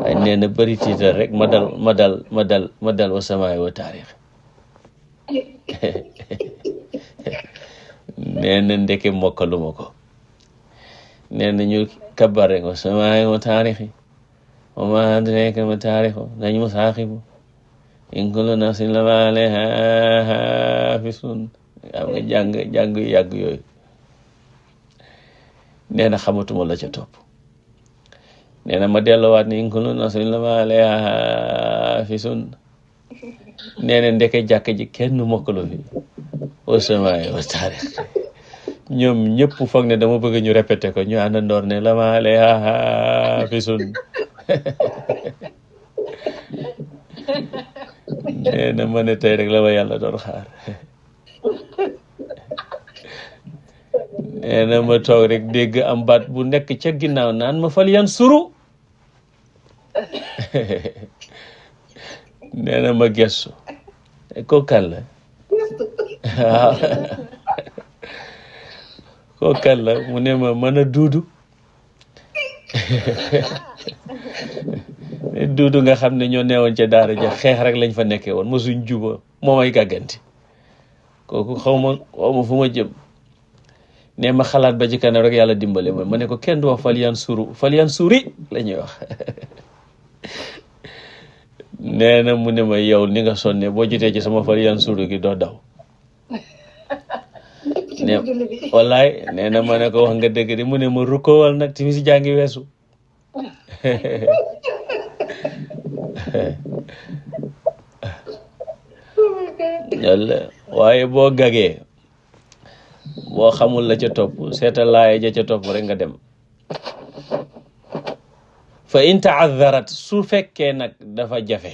waaye nee na bëri tiital rek ma dal wa samaay wa taarix. nee na ndeke mokkaluma ko. nee na ñu kabar rek wa samaay wa taarixi wa maa adraaka ma taarixu najmu saaqibu in kullu nafsin lammaa alayhaa haafizuun. am nga jàng yu yàgg yooyu. nee na xamatuma la ca topp. nee na ma delluwaat ni in kullu nafsin lammaa alayhaa haafizuun. nee na ndeke jàkk ji kenn mokkalu fi wa samaay wa taarix. ñoom ñëpp foog ne dama bëgg ñu répété ko ñu àndandoor ne la ma alayha fi sun nee na ma ne tey rek la ma yàlla doon xaar nee na ma toog rek dégg am baat bu nekk ca ginnaaw naan ma fal yan suru nee na ma gestu ko kan la waaw ko kan la mu ne ma mën a duudu duudu nga xam ne ñoo neewoon ca daara ja xeex rek lañ fa nekkee woon mosuñ juba moo may gàgganti kooku xaw ma fu ma jëm ne ma xalaat ba ci kanam rek yàlla dimbale ma ne ko kenn du wax fal yan suri la ñuy wax nee na mu ne ma yow ni nga sonne boo jotee ci sama fal yan suru gi doo daw ne wallaay nee na ma ne ko wax nga dëgg de mu ne ma rukkowal nag timis jàngi weesu yàlla waaye boo gagee boo xamul la ca topp seetal laaya ja ca topp rek nga dem fa in taaddarat su fekkee nag dafa jafe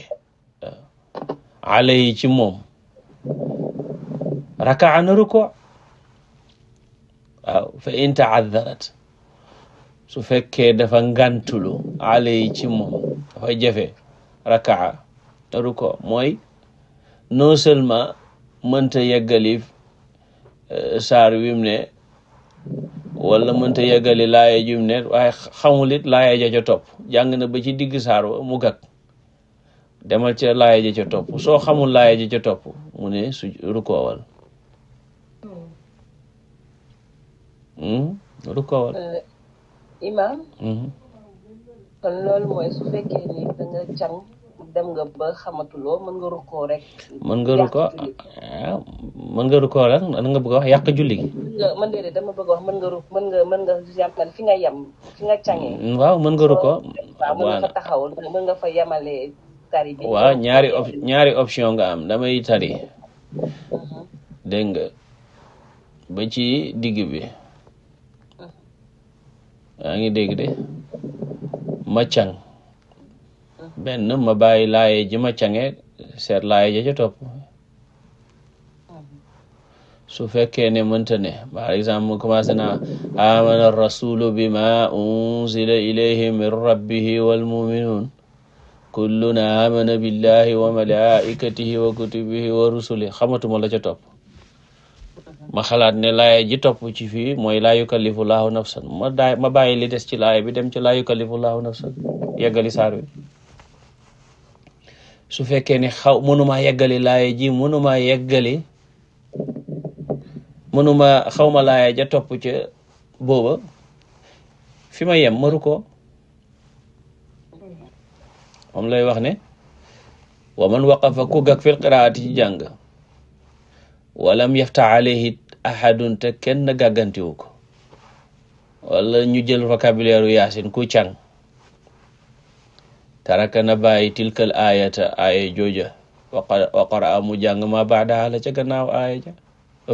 alayhi ci moom rakaa na ruko waaw fa in taaddarat su fekkee dafa ngantulu alayhi ci moom dafa jafe rakaa na ruko mooy non seulement mënta yeggali saar wim ne wala mënta yeggali laaya jum ne waaye xamul it laaya ja ca topp jàng na ba ci digg saar wa mu gàkk demal ca laaya ja ca topp soo xamul laaya ja ca topp mu ne su rukoowal rukoowal imam kon loolu mooy su fekkee ni da nga càng dem nga ba xamatuloo mën nga rukkoo rek mën nga rukkoo mën nga rukkoo rek nan nga bëgg a wax yàq julli gi man déedéet dama bëgg a wax mën nga yàmpal fi nga yem fi nga cangee waaw mën nga rukkoo waaw mën nga fa taxaw mën nga fa yemale tari bi waaw ñaari option nga am damay tari dégg nga ba ci digg bi yaa ngi dégg de ma càng benn ma bàyyi laaye ji ma cange seet laaye ja ca topp su fekkee ne mënta ne par exemple mu commencé na amana rasulu bima unzila ilayhi min rabbihi wal muminun kulluna amana billahi wa malaikatihi wa kutubihi wa rusuli xamatuma la ca topp ma xalaat ne laaye ji topp ci fii mooy laa yukallifu laahu nafsan ma bàyyi li des ci laaye bi dem ci laa yukallifu laahu nafsan yeggali saar wi su fekkee ne mënuma yeggali laaye ji mënuma yeggali xawma laaye ja topp ca booba fi ma yem maru ko moom lay wax ne wa man waqafa ku gak fil qiraati ci jàng walam yafta alayhi ahadun te kenn gàggantiwu ko wala ñu jël vocabulaire yaasin ku càng taraka na bàyyi tilkal ayata aya jooja wa qara mu jàng ma baadaha la ca gannaaw aya ja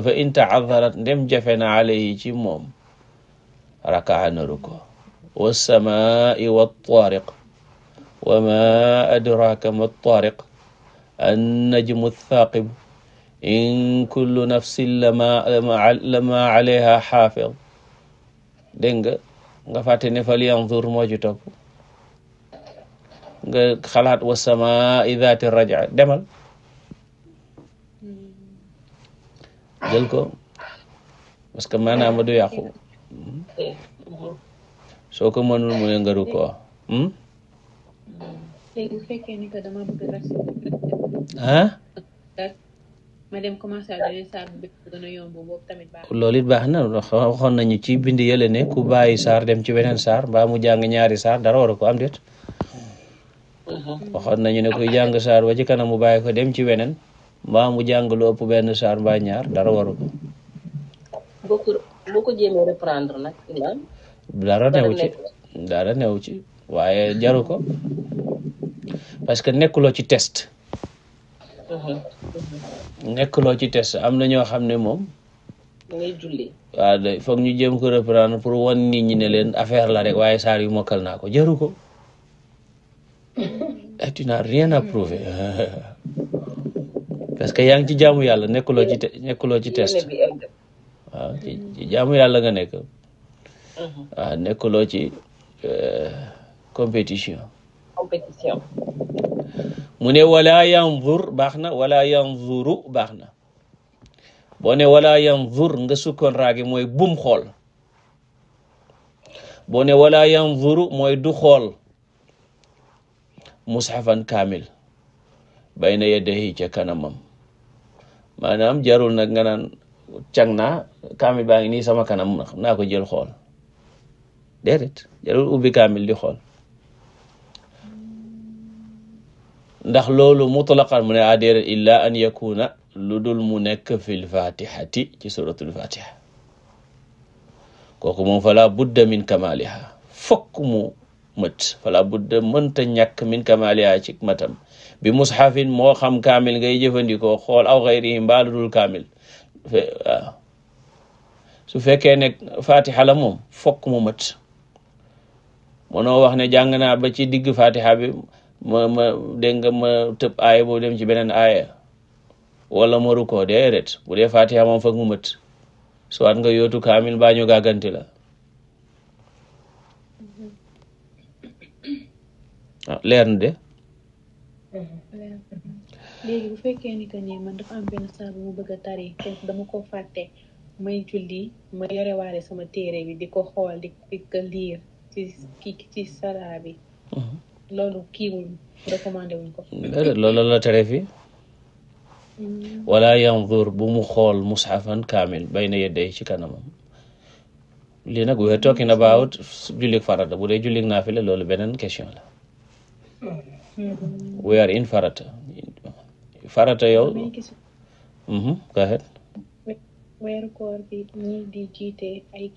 fa in taadarat ndem jafe na alayhi ci moom rakaa na ruko wassamai wattariq wa ma adraka ma ttariq annajmu thaqib in kullu nafsin lama alayha xaafid dégg nga fàtte ne fal yanzur moo ci topp nga xalaat wassamaa'i zaati raja demal jël ko parce que maanaam du yàqu soo ko mënul mu ne nga rukkoo léegi bu fekkee ni que dama bëgg ma dem commencé ak beneen saar bu gën a yomb boobu tamit baax loolu it baax na waxoon nañu ci bind yële ne ku bàyyi saar dem ci beneen saar mbaa mu jàng ñaari saar dara waru ko am déet waxoon nañu ne kuy jàng saar ba ci kanam mu bàyyi ko dem ci weneen mbaa mu jàng lu ëpp benn saar mbaa ñaar dara waru ko boo ko jéemee reprendre nag imam dara newu ci waaye jaru ko parce que nekkuloo ci test am na ñoo xam ne moom ngay julli. waaw de foog ñu jéem ko reprendre pour wan nit ñi ne leen affaire la rek waaye saar yu mokkal naa ko jaru ko. Tu n'as rien à prouver parce que yaa ngi ci jaamu yàlla nekkuloo ci test waaw ci jaamu yàlla nga nekk. waaw nekkuloo ci compétition. mu ne wala yanzur baax na wala yanzuru baax na boo ne wala yanzur nga sukkoon raagi mooy bum xool boo ne wala yanzuru mooy du xool mushafan kaamil bayna yadayhi ca kanamam maanaam jarul nag nga naan càng naa kaamil baa ngi nii sama kanam naa ko jël xool déedéet jarul ubbi kaamil di xool ndax loolu mutlaqan mu ne déedéet illa an yakuna lu dul mu nekk fil fatihati ci suratul fatiha kooku moom fala budda min kamaliha fokk mu mët fala budda mënta ñàkk min kamaliha ci matam bi mushafin moo xam kaamil ngay jëfandikoo xool aw xayrihi mbaa lu dul kaamil waaw su fekkee ne fatiha la moom fokk mu mët mënoo wax ne jàng naa ba ci digg fatiha bi ma dégg nga ma tëb aaya boo dem ci beneen aaya wala ma rukkoo déedéet bu dee fatiha moom foog mu mët soit nga yootu kaamil baa ñu gàgganti la leer na de léegi bu fekkee ni que ni man dafa am benn saar bu mu bëgg a tari te dama ko fàtte may julli ma yorewaale sama téere bi di ko xool di ko liir ci sara bi loolu kiiwul recommandé wuñ ko loolu la tere fi wala yanzur bu mu xool mushafan kaamil bayna yedday ci kanamam lii nag we are talking about jullik farata bu dee jullik naafila loolu beneen question la we are in farata yow go ahead weeru koor bi ñi di jiite ay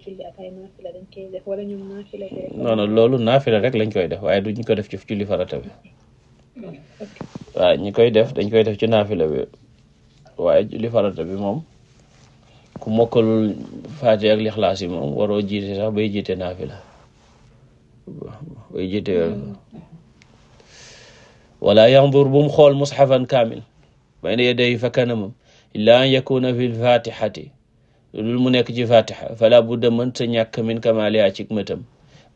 julli ak ay naafila dañ koy def wala ñoom naafila bi rek non loolu naafila rek lañ koy def waaye duñ ko def ci julli farata bi waaw ñi koy def dañ koy def ci naafila bi waaye julli farata bi moom ku mokkalul faati ak lixlaas yi moom waroo jiite sax bay jiite naafila bay jiite wala yandur bu mu xool mushafan kaamil bayna yadayhi fa kanamam illa an yakuna fi lfatihati lul mu nekk ci fatiha fala budda mënta ñàkk min kamaliha ci mëtam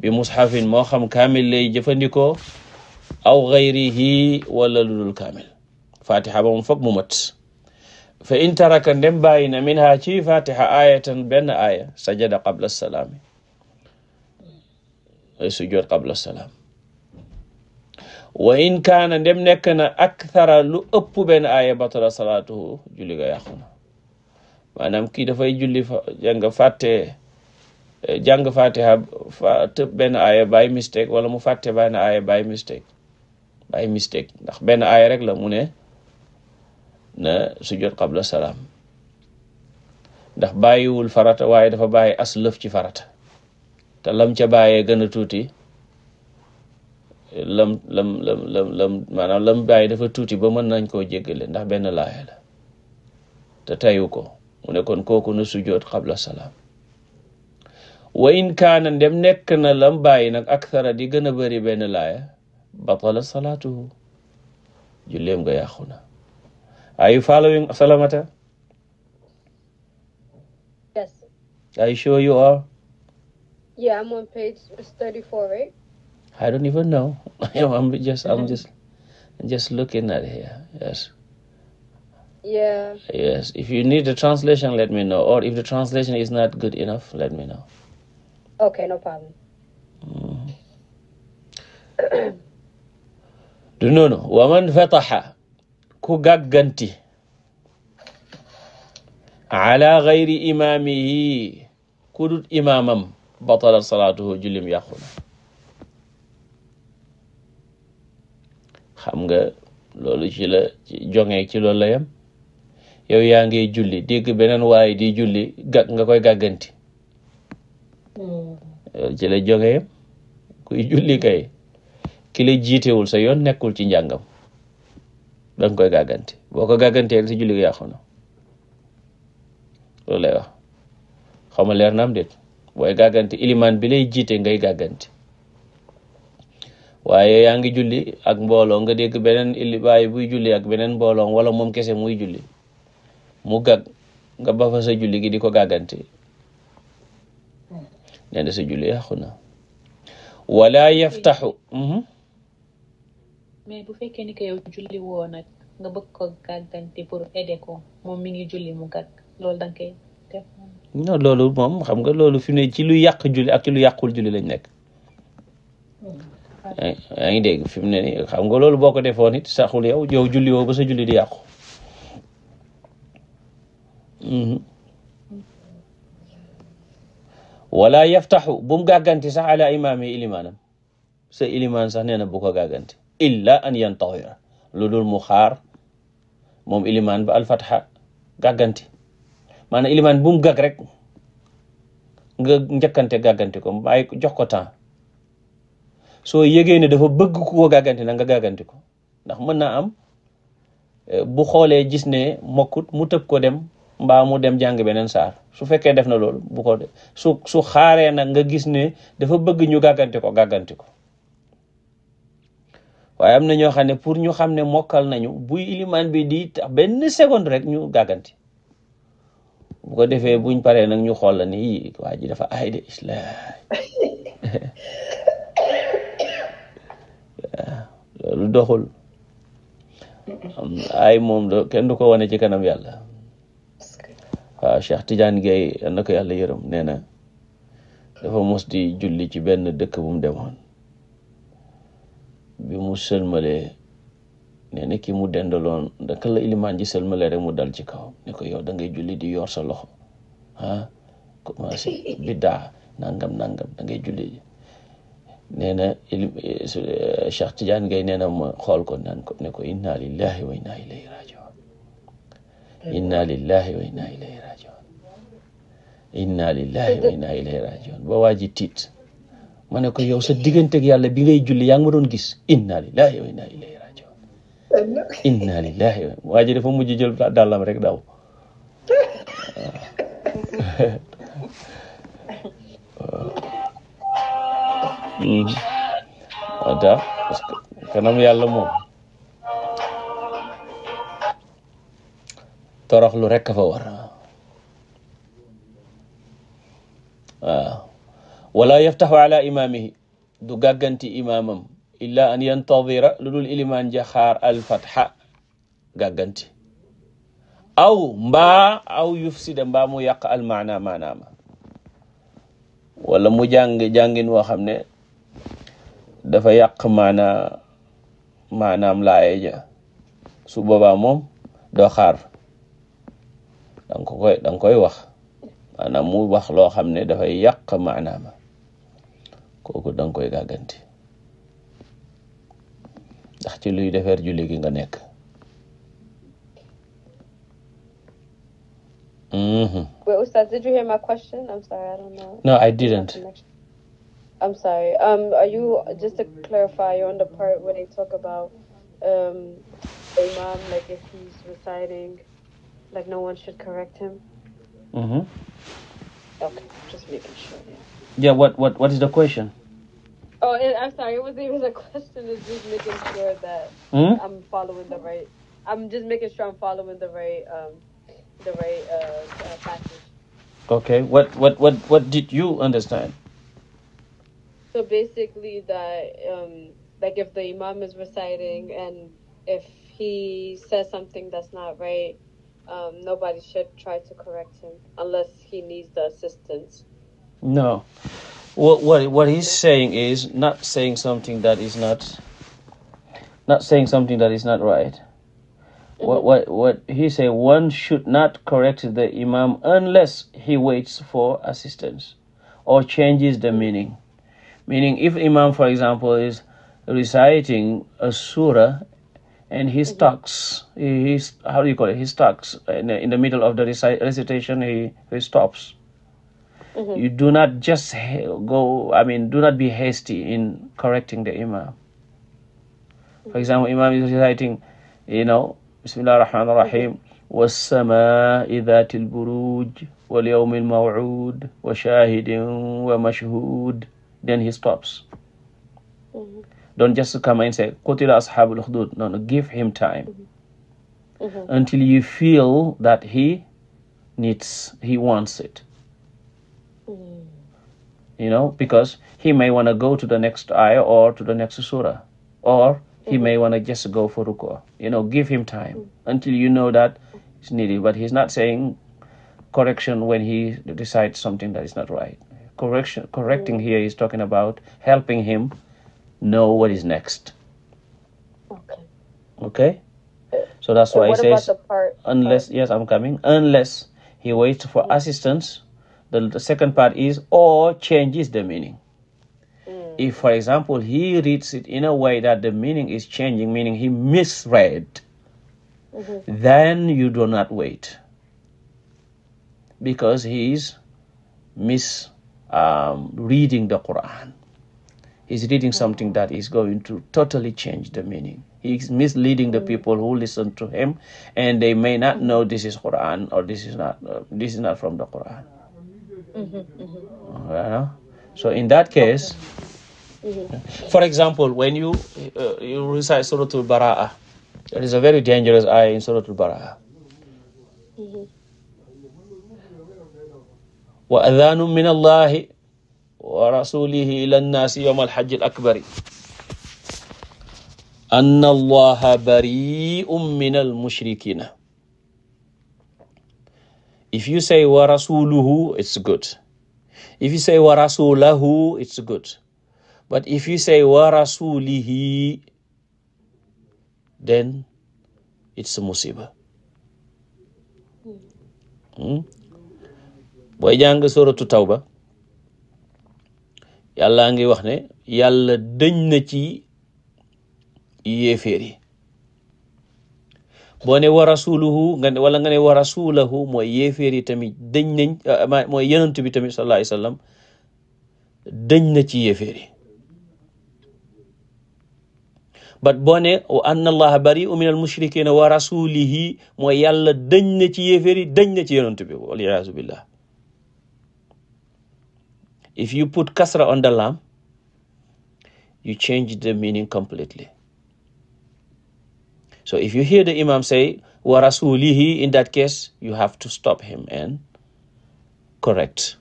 bi mushafin moo xam kaamil lay jëfandikoo aw gayrihi wala lulul kaamil fatiha ba moom foog mu mat fa in taraka ndem bàyyi na min ha ci fatiha ayatan benn aya sajada qabla salaami ay sujjoot qabla salaam wa in kaana ndem nekk na akthara lu ëpp benn aya batala salaatuhu julli ga yàqu na maanaam kii dafay julli jàng fatiha tëb benn aya bàyyi mistake wala mu fàtte benn aya bàyyi mistake ndax benn aya rek la mu ne na sujjoot qabla salaam ndax bàyyiwul farata waaye dafa bàyyi as lëf ci farata te lam ca bàyyee gën a tuuti lam maanaam lam bàyyi dafa tuuti ba mën nañ koo jéggale ndax benn laaya la te tayu ko mu ne kon kooku na sujjoot qabla salaam wa in kaana ndem nekk na lam bàyyi nag akthara di gën a bëri benn laaya batala salaatuhu julleem nga yàqu na. Are you following, Salamata? Yes. Are you sure you are? Yeah, I'm on page 34, right? I don't even know. I'm just looking at it here. Yes. Yeah. Yes. If you need the translation, let me know. Or if the translation is not good enough, let me know. Okay, no problem. Du noonu waman fataha ku gàgganti ala gayri imaamihi ku dut imaamam batala salaatuhu jullim yàqu na. xam nga loolu ci la jongee ci loolu la yam yow yaa ngi julli dégg beneen waaye di julli nga koy gàgganti ci la jongee yam kuy julli kay ki la jiitewul sa yoon nekkul ci njàngam danga koy gàggante boo ko gàggantee si julli gi yàqu na loolu lay wax xaw ma leer na am déet booy gàgganti ilimaan bi lay jiite ngay gàgganti waaye yaa ngi julli ak mbooloo nga dégg beneen baay buy julli ak beneen mbooloo wala moom kese muy julli mu gàgg nga ba fa sa julli gi di ko gàgganti nee na sa julli yàqu na wala yaftaxu mais bu fekkee ni ko yow julli woo nag nga bëgg ko gàgganti pour aider ko moom mi ngi julli mu gàgg loolu danga koy def non loolu moom xam nga loolu fi ne ci lu yàq julli ak ci lu yàqul julli lañ nekk yaa ngi dégg fi mu ne nii xam nga loolu boo ko defoon it saxul yow julli woo ba sa julli di yàqu wala yaftaxu bu mu gàgganti sax ala imaami ilimaanam sa ilimaan sax nee na bu ko gàgganti illa an yantahira lu dul mu xaar moom ilimaan ba alfatxa gàgganti maanaam ilimaan bu mu gàgg rek nga njëkkante gàgganti ko bàyyi jox ko temps soo yëgee ne dafa bëgg ku ko gàgganti na nga gàgganti ko ndax mën naa am bu xoolee gis ne mokkut mu tëb ko dem mbaa mu dem jàng beneen saar su fekkee def na loolu bu ko su xaaree nag nga gis ne dafa bëgg ñu gàgganti ko waaye am na ñoo xam ne pour ñu xam ne mokkal nañu buy ilimaan bi di tax benn seconde rek ñu gàgganti bu ko defee buñ paree nag ñu xool la ni waa ji dafa aay de isla loolu doxul ay moom kenn du ko wane ci kanam yàlla waaw Cheikh Tidiane Gueye na ko yàlla yërëm nee na dafa mos di julli ci benn dëkk bu mu demoon bi mu sëlmalee nee na ki mu dendaloon daka la ilimaan ji sëlmalee rek mu dal ci kaw ne ko yow da ngay julli di yor sa loxo commencé biddaa nangam da ngay julli nee na Cheikh Tidiane Gueye nee na ma xool ko naan ko ne ko inna lillahi wa inna ilayhi rajiun inna lillahi wa inna ilayhi rajiun inna lillahi wa inna ilayhi rajiun ba waa ji tiit ma ne ko yow sa digganteeg yàlla bi ngay julli yaa ngi ma doon gis inna lillahi wa inna ilayhi rajiun inna lillahi waa ji dafa mujj jël dàllam rek daw waaw tax parce que kanam yàlla moom toroxlu rekk fa war waaw wala yaftaxu ala imaamihi du gàgganti imaamam illa an yantadira lu dul ilimaan ja xaar alfatxa gàgganti aw yufsida mbaa mu yàq almaana maanaama wala mu jàngin woo xam ne dafa yàq maanaam laaye ja su boobaa moom doo xaar danga koy wax maanaam mu wax loo xam ne dafay yàq maanaama kooku danga koy gàgganti ndax ci luy defar julli gi nga nekk Wait, Ustaz, did you hear my question? I'm sorry, I don't know. No, I didn't. I'm sorry. Are you, just to clarify, you're on the part where they talk about the imam, like if he's reciting, like no one should correct him? Okay, just making sure. Yeah, what is the question? Oh, I'm sorry, it wasn't even a question. It's just making sure that I'm following the right. I'm just making sure I'm following the right passage. Okay, what did you understand? So basically that like if the imam is reciting and if he says something that's not right, nobody should try to correct him unless he needs the assistance. No. What he's saying is not saying something that is not right. What he say, one should not correct the imam unless he waits for assistance or changes the meaning. Meaning, if imam, for example, is reciting a surah and he stops, he stops in the middle of the recitation. He stops. You do not just do not be hasty in correcting the imam. For example, imam is reciting, Bismillah ar-Rahman ar-Rahim, was-samaa'i dhatil buruj. wal yawmil maw'ud wa shahidin wa mashhud, then he stops. Don't just come and say qutila ashabul ukhdud. No, give him time until you feel that he wants it. You know, because he may want to go to the next ayah or to the next surah, or he may want to just go for ruku'. You know, give him time until you know that it's needed. But he's not saying correction when he decides something that is not right. Correcting here is talking about helping him know what is next. Okay? So that's why he says, unless, yes, I'm coming, unless he waits for assistance. The second part is, or changes the meaning. If, for example, he reads it in a way that the meaning is changing, meaning he misread, then you do not wait. Because he is reading the Quran. He's reading something that is going to totally change the meaning. He's misleading the people who listen to him, and they may not know this is Quran or this is not from the Quran. So in that case, for example, when you recite Surah Al-Bara'ah, there is a very dangerous ayah in Surah Al-Bara'ah. وَأَذَانٌ مِّنَ اللَّهِ وَرَسُولِهِ إِلَى النَّاسِ يَوْمَ الْحَجِّ الْأَكْبَرِ أَنَّ اللَّهَ بَرِيءٌ مِّنَ الْمُشْرِكِينَ. If you say وَرَسُولُهُ, it's good. If you say وَرَسُولَهُ, it's good. But if you say وَرَسُولِهِ, then it's a musiba. Booy jàng suratu Tawba, yàlla ngi wax ne yàlla dëñ na ci yéeféer yi. boo ne wa rasuluhu wala nga ne wa rasulahu, mooy yéeféer yi tamit dëñ nañ, mooy yonent bi tamit sallallahu alayhi wa sallam dëñ na ci yéeféer yi. But boo ne wa anna allaha bari'un min al mushrikina wa rasulihi, mooy yàlla dëñ na ci yéeféer yi, dëñ na ci yonent bi, wal iyaazu billah. If you put kasra on the lam, you change the meaning completely. So if you hear the Imam say wa rasulihi, in that case you have to stop him and correct,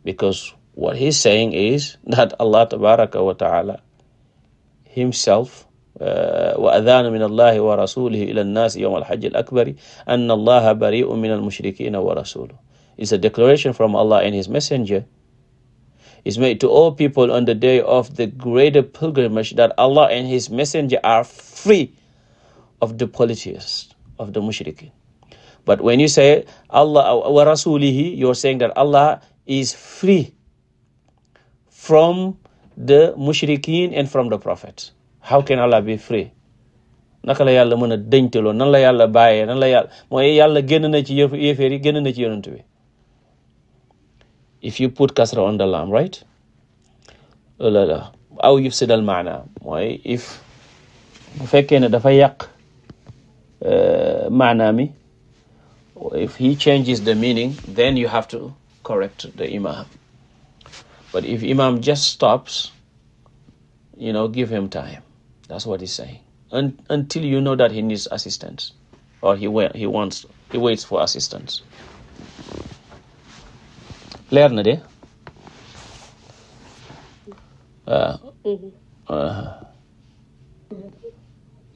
because what he's saying is that Allah tabaraka wa ta'ala himself, wa adhana min Allahi wa rasulihi ila an-nasi yawm al-hajj al-akbari anna Allaha bari'un min al-mushrikina wa rasuluhu. It's a declaration from Allah and His Messenger. It's made to all people on the day of the greater pilgrimage that Allah and His Messenger are free of the polytheists, of the mushrikeen. But when you say Allah wa rasulihi, you're saying that Allah is free from the mushrikeen and from the prophets. How can Allah be free? Naka la yàlla mën a dentaloo, nan la yàlla bàyyee, nan la yàlla mooy yàlla génn na ci yéeféer yi, génn na ci yonent bi. If you put kasra on the lam, right? Aw yufsid al maana, mooy if bu fekkee ne dafa yàq maana mi, if he changes the meaning, then you have to correct the Imam. But if Imam just stops, give him time. That's what he's saying. Until you know that he needs assistance, or he waits for assistance. Leer na de?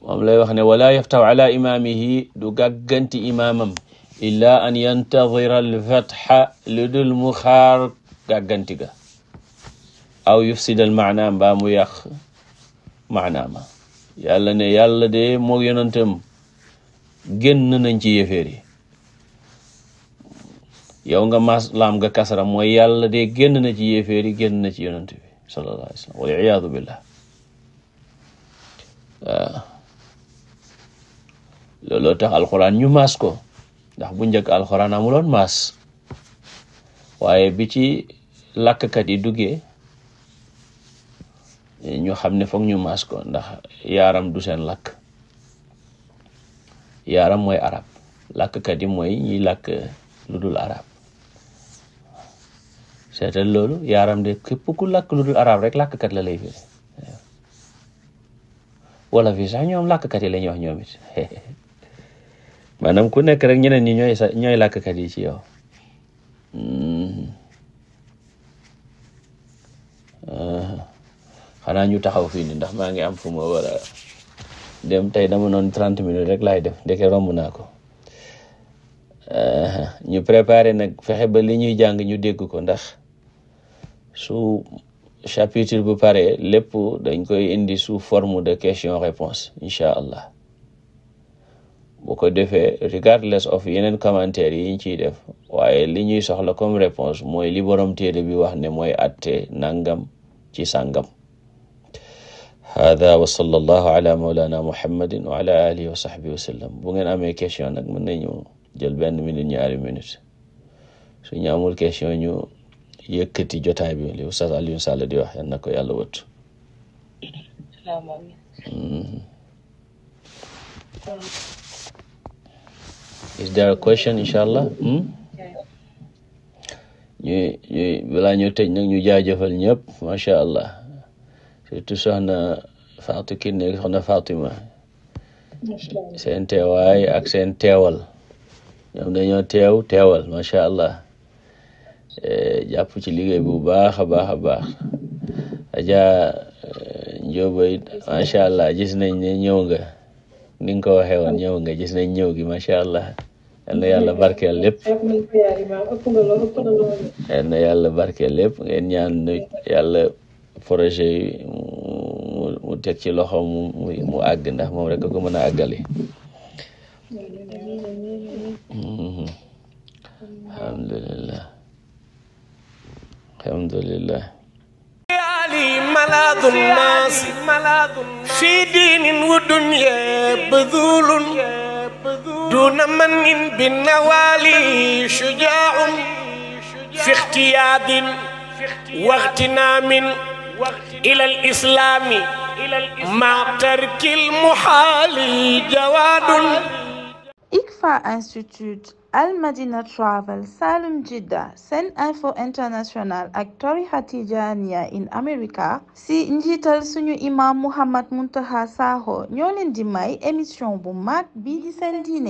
moom lay wax ne wala yaftahu ala imamihi, du gàgganti imamam, illa an yantadira al-fatha, lu dul mu xaar gàgganti ga, aw yufsid al maana, mbaa mu yàq maanaama. Yàlla ne yàlla de moo yonentam génn nañ ci yéeféer yi. yow nga mas laam nga kasara, mooy yàlla de génn na ci yéeféer yi, génn na ci yonent bi sallallahu alayhi wa sallam, wal iyaadu billah. looloo tax alxuraan ñu maas ko, ndax bu njëkk alxuraan amuloon maas, waaye bi ci làkkkat yi duggee ñu xam ne foog ñu maas ko, ndax yaaram du seen làkk. Yaaram mooy arab, làkkkat yi mooy ñiy làkk lu dul arab seetal loolu yaaram de képp ku làkk lu dul arab rek làkkkat la lay firi wala fi sax ñoom làkkkat yi la ñuy wax ñoom it maanaam ku nekk rek ñeneen ñi ñooy làkkkat yi ci yow xanaa ñu taxaw fii ni ndax maa ngi am fu ma war a dem tey dama noon 30 minutes rek laay def ndeke romb naa ko ñu préparé nag fexe ba li ñuy jàng ñu dégg ko ndax su chapitre bu pare lépp dañ koy indi sous forme de question réponse incha allah bu ko defee regardless of yeneen commentaires yi ñu ciy def waaye li ñuy soxla comme réponse mooy li borom téere bi wax ne mooy atte nangam ci sàngam hada wa sallallahu ala maulana muhammadin wa ala alihi wa sahbihi wa sallam bu ngeen amee question nag mën nañu jël benn minute ñaari minute su ñu amul question ñu yëkkati jotaay bi li Oustaz Alioune Sall di wax yal na ko yàlla wëttu is there a question inshallah ñu balaa ñu tëj nag ñu jaajëfal ñëpp macha allah surtout soxna Fatou Kiné soxna Fatima seen teewaay ak seen teewal ñoom dañoo teewal macha allah jàpp ci liggéey bu baax a baax a baax aja njóoba it macha allah gis nañ ne ñëw nga ni nga ko waxee woon ñëw nga gis nañ ñëw gi macha allah yal na yàlla barkeel lépp yal na yàlla barkeel lépp ngeen ñaan yàlla projet yi mu teg ci loxo mu àgg ndax moom rek ko mën a àggali alhamdulillah ملاذ الناس في دين ودنيا بذول دون من بالنوالي شجاع في اختياد واغتنام إلى الإسلام مع ترك المحال جواد ICFA Institute Al Madina Travel Salum Jidda Sen Info International ak tarixa Tijaaniya in America si njiital suñu imam Mouhamed Mountakha Sakho ñoo leen di may émission bu mag bii di seen diine